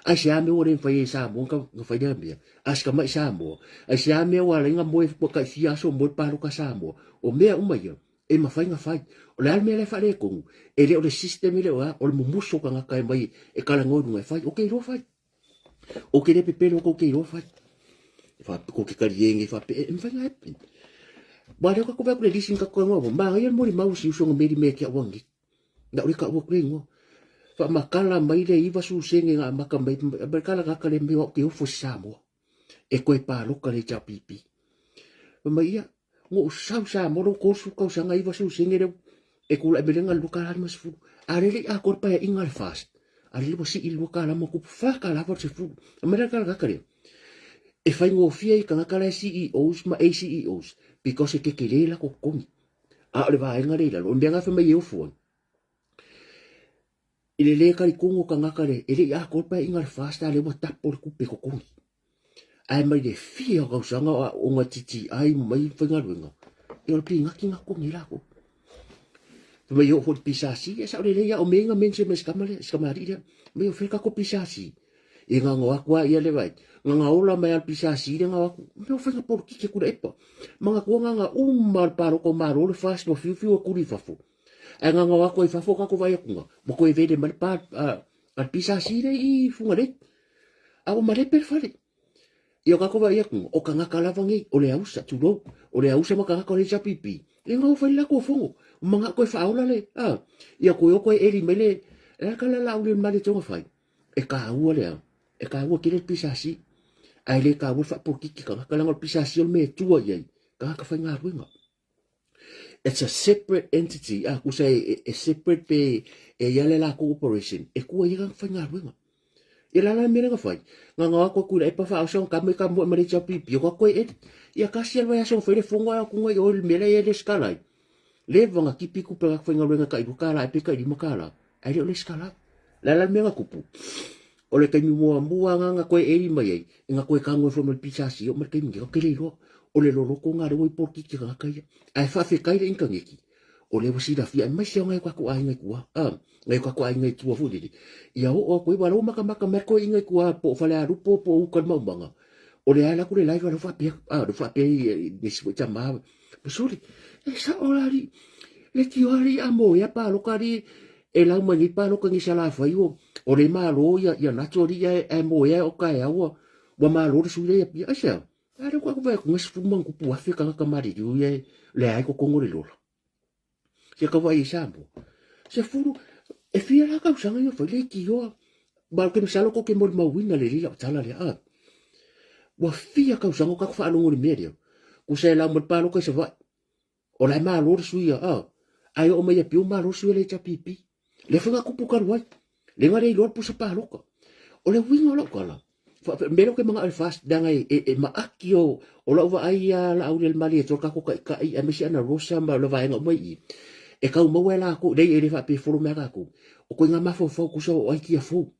Aisea mea ua le mafai ai e Samoa ona fai lea mea? A si tamai Samoa, aisea mea ua ala ai ona moe ua tai fia aso o moe le palota a Samoa? O mea uma ia, e mafai ona fai. O le a le mea la e faaletonu? E le o le system e le o a, o le mumusu o tagata e omai e talanoa i luga e fai. Ok, iloa fai. Ou te le pepelo kou te iloa fai. Ko ke kari e whape, e mwhai ngā epe. Wa leo ka kowe aku le lisi ka koe ngoa, ma ngai mori mau si uso meri me kia wangi. Na uri ka ua kure ngoa. Wha makala mai le iwa su senge ngā maka mai, makala ngā kare me wa ke ofo si Samoa. E koe pāloka le HRPP. Fai mai ia, Ua ou sau Samoa lou 30 tausaga 90 sene lea e tulai mai le ga $2.50. A lea e le i atoa le paeaiga a le FAST, a lea ua sii i le $2 ma tupu $4.80. Fai mai la le tagata lea, e faigofie i tagata la e CEOs ma ACEOs because e tetele latou totogi. A o le vaega lea i lalo, o le mea lena e fai mai e ofo ai. I le lē talitonu o tagata le, e le i atoa le paeaiga a le FAST a lea ua tapo le tupe totogi. Ae mai le fia o tausaga o aoga TTI ma mai faigaluega, ia o le pinati na totogi ai latou. Fai mai e oo foi i le PSC, e sao lelei lava, o mea ia na mention mai e si tama lea, si tamalii lea. Fai mai o fea le tatou PSC? Ia na ona o atu lava ia le vaai, na ona ola mai lava le PSC lea na o atu. Mea o faiga polokiki a Tuilaepa. Manatua na ona uma lava o le palota o malo le FAST ua fiufiu atu i fafo. Ae na ona o atu ai i fafo tatou vaai atu ua toe vele mai le pa a le PSC lea i Fugalei. A ua malepe le fale. Ia o tatou vaai atu, o tagata lava nei, o le ausa, tulou, o le ausa ma tagata o le HRPP, ia na o fai le latou fono, manao toe faaola le, a, ia toe o toe eli mai le, le a le tala la ule male toga fai, e taua le a, e taua tele le PSC, ae le taua le faapolokiki tagata, leaga o le PSC o le mea e tua i ai, tagata faigaluega. It's a separate entity, a kusa e, e separate pe e ia le latou operation, e tua i ai tagata faigaluega. Ia la la mea na fai, nga nga aku aku e pa fa so ka me ka mo ma le chapi pi ko ko e ia ka si alwa so fai le fongo a ku ngai o le mea le le skala. Le vanga kipi ku pe ka faigaluega ka i ka la e pe ka i ma ka la. Ai le o le skala. La la mea kupu. O le taimi muamua nga nga koe eri mai ai, e nga koe ka ngoe fo ma le pisa si o ma le taimi o ke le iloa. O le loloko nga le oi polokiki ka ka ia. Ae faafetai le initaneti. O lea ua silafia aemaise o ngai o kakou aiga i tua. A, ngai o kakou aiga i tua foi lele. Ia oo atu ai, ua lau makamaka mai koe inga i tua po o Falealupo po o uka i le maumaga. O lea ala atu le live a lau faapea, a, lau faapea i nisi foi tama. Sole, e sao la alii, le tio alii a moea paloka alii, e lau mai nei paloka nei Salafai o, o le malo ia, ia nacho alii ae, ae moea o kaeau ua, ua malo le sui lea i Apia. Aisea? A lea ua vaai atu na 10 ma tupu afe tagata maliliu ia e leai totogi o le lola. Sia ka vaai i Samoa. 10, e fia la tausaga ia fai le tioa. Ma ou te masalo tou te molimauina lelei lau tala lea. A. Ua fia tausaga o tatou faalogo i le mea lea. Kusa e lau mai le palota i Savaii. O la e malo le sui a. Ae oo mai Apia ua malo le sui o le HRPP. Lea foi na tupu talu ai. Lea na le iloa le pusa palota. O le uiga o lau tala, mea lea ou te manao e fast, leaga e, e, e maaki o, o lau vaai ia Laaulialemalietoa le tatou taitai, aemaise Ana Rosa ma le vaega uma i i, e tau maua e latou, leai e le faapea e follow mai a tatou, o koiga mafaufau tusa o aikia fou.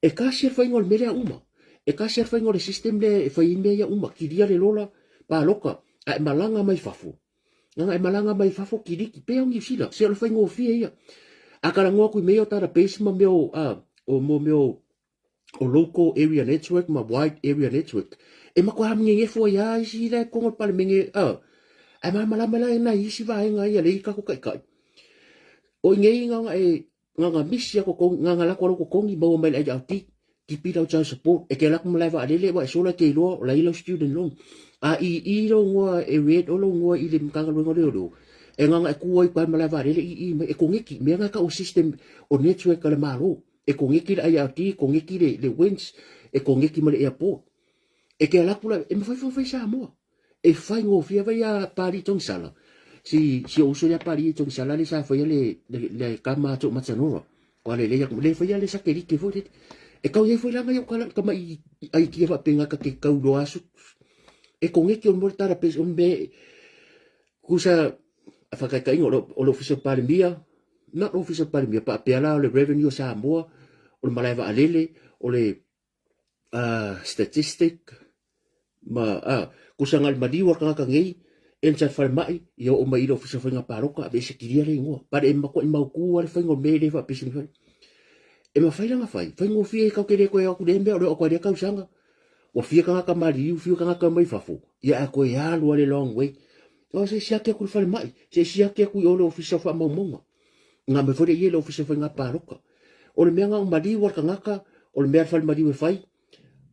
E tasi le faiga o le mea lea uma. E tasi le faiga o le system lea e fai ai mea ia uma, kilia le lola, paloka, a e malaga mai fafo, Leaga e malaga mai fafo kiliki, pei o Niu Sila, se o le faigofie ia. A talanoa atu i mea ia o database ma mea o, a, o mo mea o, o local area network ma wide area network, e matua amigegefo ai lava isi la e totonu o le Palemene, a, ae malamalama la nai isi vaega ia lea i tatou taitai. O i nei na ona e Nganga misi a totogi, nganga lako lau totogi maua mai le IRD, tipi lau child support, e te alu atu malae vaalele ua e sola e te iloa o la i lau student loan. A i i lou ngoa e red o lou ngoa i le Matagaluega o Leoleo, e nganga e ku ai i malae vaalele i i mai e koneki, mea nga e tau o system o network a le Malo. E koneki le IRD, e koneki le, le WINS, e koneki ma le airport. E te alu atu la, e mafai foi ona fai i Samoa. E faigofie vai ia Pali Togisala. Si, si ou uso ia Pali Togisala le sa faia le, le, le kama a Toʻamatanora. Kua le leia, le faia le satelite foi le. E kau iai foi langa iau kala kama i ai kia whapenga ka te kau loa asu. E kongeki o mo le tara pes o me kusa a whakaikainga o le, o le ofisa o Palemia, na le ofisa o Palemia, pa pea la o le revenue o Samoa, o le malae vaalele, o le statistic ma a kusa ngal maliu a tagata nei enter falemai ia oo mai i le ofisa o faiga palota aveese kilia le igoa pale e matua i mautu a le faiga o mea e le faapesi fai e mafai lana fai faigofie ai kau te le toe o atu lea mea o le oo atu ai lea tausaga ua fia tagata maliliu fia tagata mai fafo ia ae toe alu a le long way o se siaki atu i le falemai se siaki atu i o le ofisa o faamaumauga Nga mea foi lea i ai le Ofisa o Faiga Palota. O le mea na o maliu a le tagata, o le mea a le fale maliu e fai,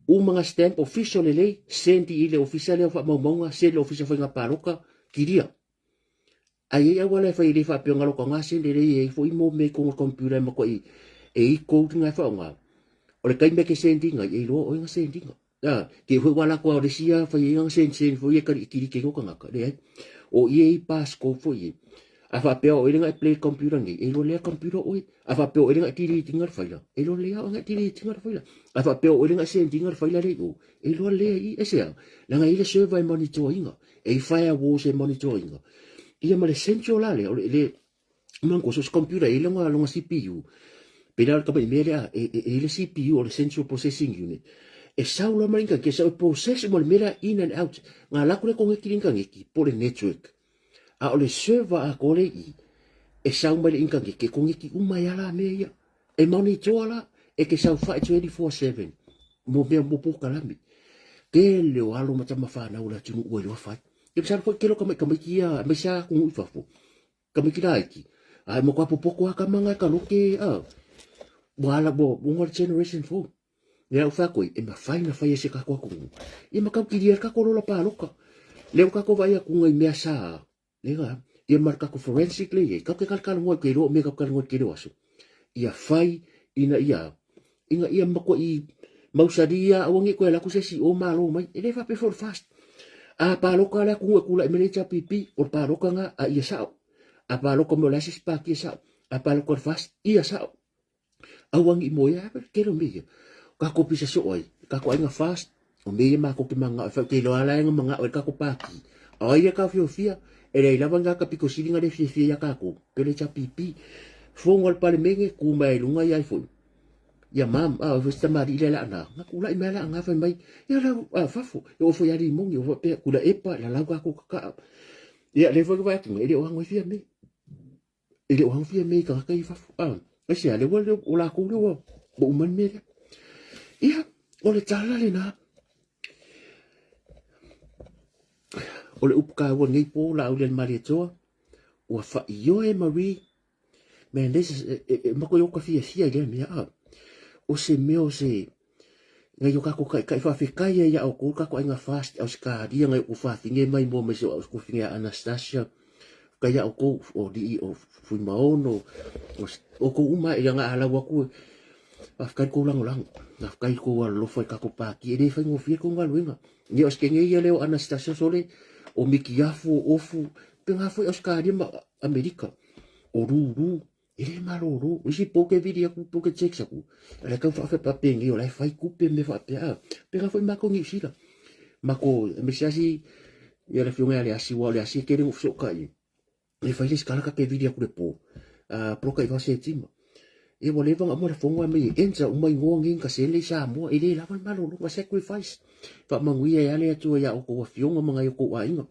uma nga stamp official lelei, send i le ofisa lea o faamaumauga, send i le Ofisa o Faiga Palota, kilia. Ae i ai auala e fai e le faapea o galo ka send lelei e i ai foi mo mea i totonu o le computer e matuai e e-code nga e faaaoga. O le taimi e te send ina ai, e iloa oe nga send ina. A, ke foi ua lako au le sia fai ai nga send send foi e kali kili ke ngo kangaka. Leai. O ie i passcode foi e. A faapea o ele nga e play computer nei, e iloa lea computer oe. A faapea o ele nga e delete inga le faila, e iloa lea oe nga e delete inga le faila. A faapea o ele nga e send inga le faila lea i o, e iloa lea i, aisea? Leaga e i ai le server e monitor inga, e i firewalls e monitor inga. Ia ma le central la lea, o le, le manko so se computer e longa longa CPU. Pe la ka mea lea e e e le CPU o le central processing unit. E sau la mai ka ke sau process mo le mea in and out. Nga la kule kongeki linka ngeki po le network. A o le server a kole i e sau mai le inka ngeki kongeki uma ia la mea ia. E monitoa la e ke sau fai 24/7 mo mea mo pokalame. Tele o alo ma tama whanau la tunu ua iloa fai. Ke masalo foi kelo ka mai tamaiti ia, aemaise a atunuu i fafo. Tamaiti laiti. Ai mo ka popoko a ka manga ka loke a. Ua ala ua ua le generation fou. Ia au whakoi, e mawhai na whai e se kako atunuu. Ia makau kiri e kako lola pāloka. Leo kako vai aku ngai mea sa. Lega, ia ma le kako forensic le iai. Kau ke kalakala ngoa ke iloa mea kau kala ngoa ke leo aso. Ia whai ina ia ina ia makoa i mausalia aua nge koe laku se si o malo mai. E le whape for fast. A pāloka le aku ngua kula i mele HRPP, o le pāloka nga a ia sao. A pāloka mo le asis pā kia sao. A pāloka le fast, ia sao. Auangi mo ia, kelo me ia. Ka ko pisa so ai, ka ko ainga fast, o me ia mako ke manga o ke lo ala inga manga o ka ko paki. A ia ka fio fia, e lei lava nga ka piko silinga le fia fia ia ka ko. Pele cha pipi. Fongo al pale menge ku mai lunga ia foi. Ia mam, a o festa mari le la na. Nga kula i mea nga fai mai. Ia la a fafo, ia o foi ali mongi o pe kula epa la lau ka ko ka. Ia le foi vai atu, e le o hango fia me. E le o hangofia mea i tagata i fafo. Ah, aisea, le ua leo, o lakou lea ua ua uma le mea lea. Ia, o le tala lena. O le upu kāua nei pō la au le Malietoa, ua whaioe Marie, man, this is, e, e, e mako i oka fia fia i lea mea, ah. O se mea o se, ngai o kako kai kai whawhekai ai a o kou kako ainga fast Australia ngai o whawhinge mai mo mai se o kuwhinge a Anastasia kai a o kou o lii o Fuimaono o, o kou uma i nga alau aku whawhekai kou lango lango whawhekai kou alofa i kako pāki e le whai ngofia kou ngaluenga ni o skenge ia leo Anastasia sole o Mikiafu o Ofu pe ngā foi Australia ma Amerika o Ruru E le malōlō, o isi po ke vili aku, po ke text aku. A le kau whaawhe pengi o lai whai kupe me whaapea. A, penga foi mako Niu Sila. Mako, me se asi, ia le fionga le asi, wa le asi ke rengo so kai. E whai le skala ka ke vili aku le po. A, ploka i wase tima. E wa leva nga mo le fongo me enza uma ingoa ngin ka sele sa mo e le lava malōlō nga sacrifice. Wha manguia e ale atua ia o ko fionga manga i ko ainga.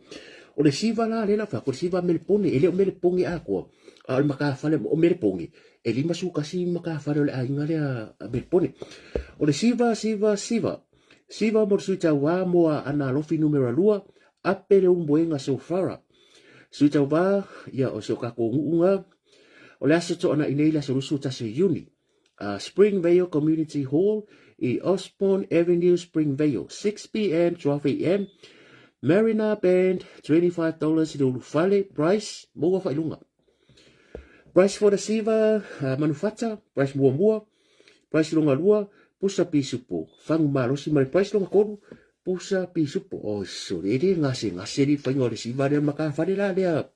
O le siva la le la fa, ko le siva melepone, e le o melepone a koa. A o le makafale o Melepone, e 51 makafale o le aiga lea a Melepone. O le siva, siva, siva. Siva mo le sui tauā mo a ana alofi numera 2, ape le umboenga sofara. Sui tauā, ia o se o kako nguunga, o le aso toana i nei le aso 21 Iuni. Springvale Community Hall i Osborne Avenue, Springvale, 6 p.m. 12 a.m. Marina Band, $25 i le ulufale, price, maua faailuga. Price for the siva, manufata, price muamua, price longa lua, pusa pisupo, fagu malosi ma le price longa tolu, pusa pisupo. Oh, sorry, e le gasegase le faiga o le siva lea makafale la lea.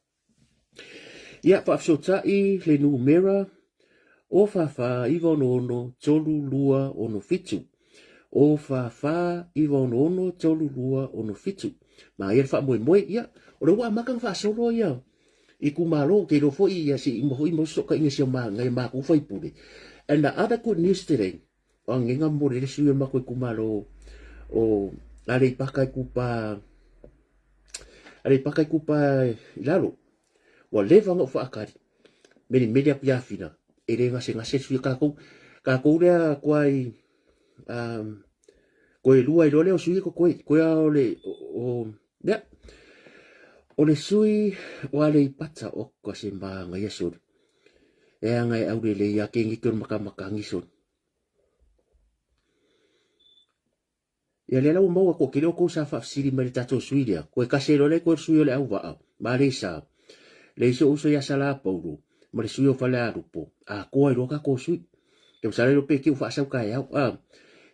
Ia, faafesootai le numera o 44 966 3267. O 44 966 3267. Ma ia le faamoemoe, ia, o le ua amata ona faasolo ia itumalo, ke iloa foi ia se i uma foi ma fesootaiga si o ma, ngai matou faipule. And the other good news today, o agega mo le sui o le matou itumalo o Aleipata Itupa, Aleipata Itupa i lalo, ua leva ona ou faatali, melimeli aku ia Fina, e le gasegase le sui a tatou, tatou lea tuai, koe lua iloa lea o sui e totoe, koe a o le, o, lea, o le sui o Aleipata, oka se manaia soli, e aga e aulelei a ke gike o le makamakagi soli. Ia lea la ua maua toatele o tou sa faafesili mai le tatou sui lea, koe tasi ai loa lea koe le sui o le auvaa, ma le sa, le isi ou uso ia Sala Paulo, ma le sui o Falealupo, atoa ai loa tatou sui. Ke masalo iloa pe te ua faasau taeao. A,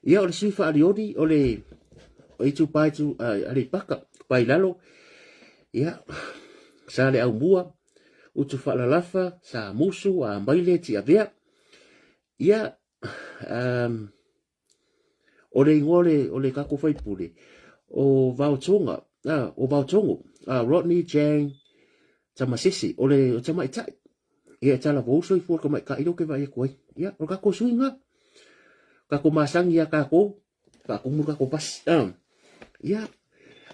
ia o le sui faalioli o le o Itupa itu Aleipata, Itupa i lalo, ia, sa le aumua, utu faalalafa, sa musu, a maile, tiavea, ia, um, O le ingoa o le, o le kako faipule, o Vaotonga, ah, o Vaotongo, ah, Rodney Jang Tamasese, o le tamaitai. Ia e talavou soifua le tamaitai lea ou te vaai atu ai. Ia, o le tatou sui lena. Tatou masani ia tatou, faatumu le tatou pasi. Ia,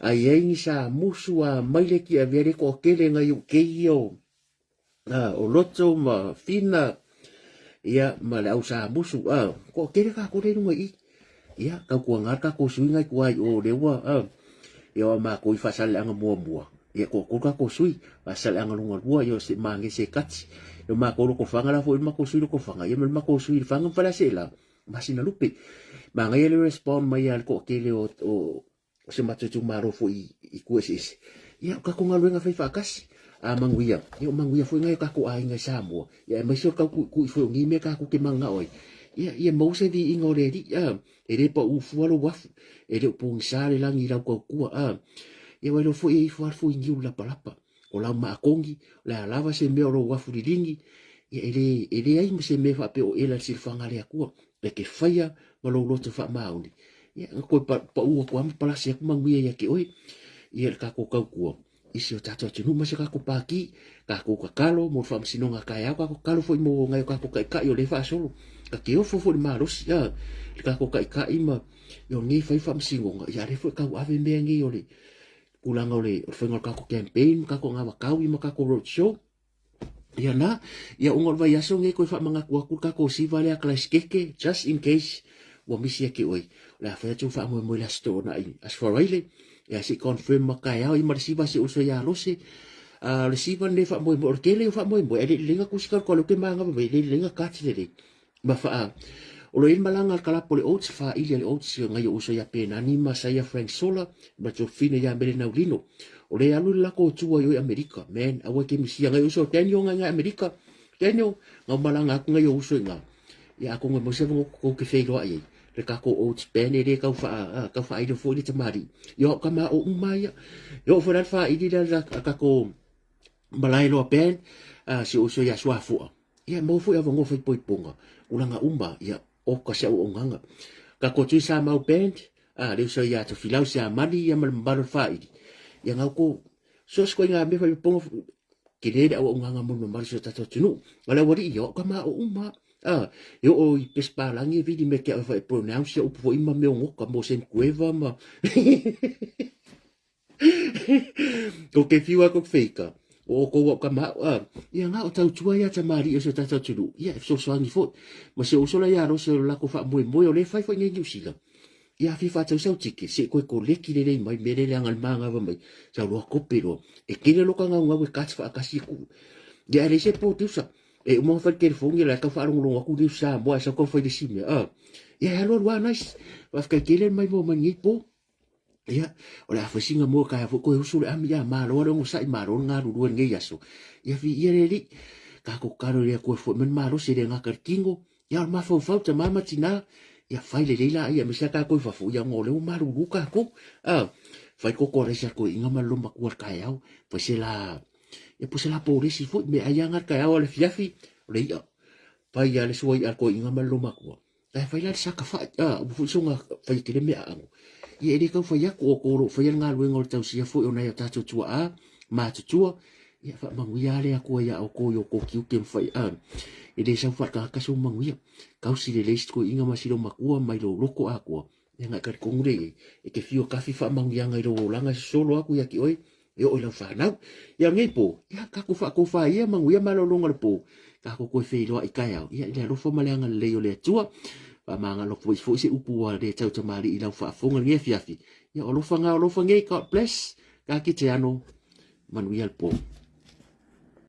a i ai ni sa musu a mai le ki avea le toatele nai ou kei ia o, o Loto ma Fina, ia, ma le au sa musu, toatele tatou le luga i i. Ia, tautuana le tatou sui nai tua i o lea ua, ia o matou i Faasaleleaga muamua, ia toatolu tatou sui, Faasaleleaga lona lua, ia o se mange se kati. Ia o matou Lotofaga la foi le matou sui Lotofaga, ia ma le matou sui i Lefaga ma Faleaseela, Masinalupe. Manaia le respond mai a le toatele o, o, o si o matou itumalo foi i tua eseese. Ia, o tatou galuega fai faatasi. A manuia, ia o manuia foi nai o tatou aiga i Samoa. Ia, aemaise o le tautuitui foi o nei mea tatou te mananao ai. Ia, ia maua se viiga o le Alii, a. E le paū fua lou afu, e le o pogisa le lagi i lau tautua, a. Ia, ua iloa foi e ifo lava le fuiniu i le lapalapa. O lau maakogi, o le a lava se mea o lou afu liligi, ia e le, e leai ma se mea faapea o ela i le silafaga a le Atua. E te faia ma lou loto faamaoni. Ia, na toe pau atu lava ma palasi atu manuia ia te oe. Ia le tatou tautua i si o tatou atunuu ma si o tatou pāti. Tatou tatalo mo le faamasinoga a taeao, tatou tatalo foi mo nai o tatou taitai o lea e faasolo. Ta te ofo foi i le malosi, a, le tatou taitai ma ia o nei fai faamasinoga, ia a lea foi e tauave mea nei o le tulaga o le faiga o le tatou campaign ma tatou anavakau ma tatou road show. Ia na, ia ona o le vaiaso lenei toe faamanatu atu le tatou siva lea Kalaesikete, just in case ua misi ia te oe. O le a fai atu faamoemoe i le Aso Toonai, Aso Faraile, ia se i confirm ma taeao ia ma le siva a si ou uso ia Lose. O le siva lenei faamoemoe, o le tele o faamoemoe, ae le i lelei ona tusi talu talu ke manava mai, e le i lelei ona cut lelei. Ma faa, o lo o i ai le malaga a le kalapo o le Oates, faaili a le Oates nai ou uso ia Penani ma Saia Frank Sola, ma Jofina ia Mele Naulino. O le alu i le lako o tua i o i Amerika. Man, aua e te misia nai uso Daniel ngai ngai Amerika. Daniel, ngau malaga atu nai ou uso i ngā. Ia atonu e mau se avanoa tou te feiloai ai. Le tatou Oates band e le tau faa, tau faailo foi le tamalii. Ia o tama o uma ia. Ia oo foi la le faaili lea a tatou Malaeloa band, si ou uso ia Suafoa. Ia maua foi avanoa fai poipoga, tulaga uma, ia oka se auaunaga. Tatou tui Samau Band, a le uso ia Tofilau Siamani ia ma le mamalu o le faaili. Ia ngau ko so se koiga mea fai poipoga tele le auaunaga mo le mamalu o si o tatou atunuu. A le aualii ia o au tama o uma. A, e oo i Pesepalagi e vili mea ke au e fai pronounce ia upu foi ma mea o goka mo Senkueva ma Ko ke whiu a ko feika. O kou au ka mau a. Ia nga o tautua ia tamalii o si o tatou atunuu. Ia e fesoasoani foi. Ma si ou uso la ia Rose o le lako faamoemoe o lea e fai foi nei Niu Sila. Ia a fia faatau sau ticket se i koe koleki lelei mai mea lea leaga le magava mai. Sau loa kope loa. E tele loa ka gaugau e cut faatasi e tuu. Ia e leai se producer. E uma ona fai le telefoni ia la e tau faalogologo atu Niu Samoa ae sau tau fai le isi mea. A. Ia e alualu lava nice. Faafetai tele le maimoa mai lenei po. Ia, o le a fai sina mua taeao foi toe usu le ami, ia malo le onosai, malo le galulue i lenei aso. Ia viia le Alii, tatou tatalo i le Atua e fo'i mai le malosi e le gata i le tino, ia o le mafaufau, tama ma tina, ia fai lelei laia aemaise lava tatou i fafo, ia ona o lea ua malulu tatou. A, fai koko a raisi a le toeaina ma le loomatua i le taeao, fai se la, ia po o se la polesi foi, meaai lava na i le taeao a o le afiafi, o le i'a. Fai lava le sua i'a a le toeaina ma le loomatua. Ae fai la le saka fai, a, ua foi soga fai tele mea aano. Ia e le tau fai atu o outou o lo o faia le galuega o le tausia foi o nai o tatou tuaa matutua. Ia faamanuia lava le Atua iā outou i o outou tiute ma fai, a, e le sau faaletagata sou manuia. Tausi lelei si toeaina ma si loomatua mai lou loto atoa. Ia na e talitonu lea i ai, e te fiu e kafi faamanuiaga i lou olaga e sosolo atu ia te oe e oo i lau fanau. Ia lenei po, ia tatou faatofa ia manuia malologa o le po, tatou toe feiloai taeao, ia i le alofa ma le agalelei o le Atua. Faamagalo atu ai foi se upu ua le tautamalii i lau faafofoga i lenei afiafi. Ia o alofa na o alofa nei, God bless. Ka kite ano, manuia le po.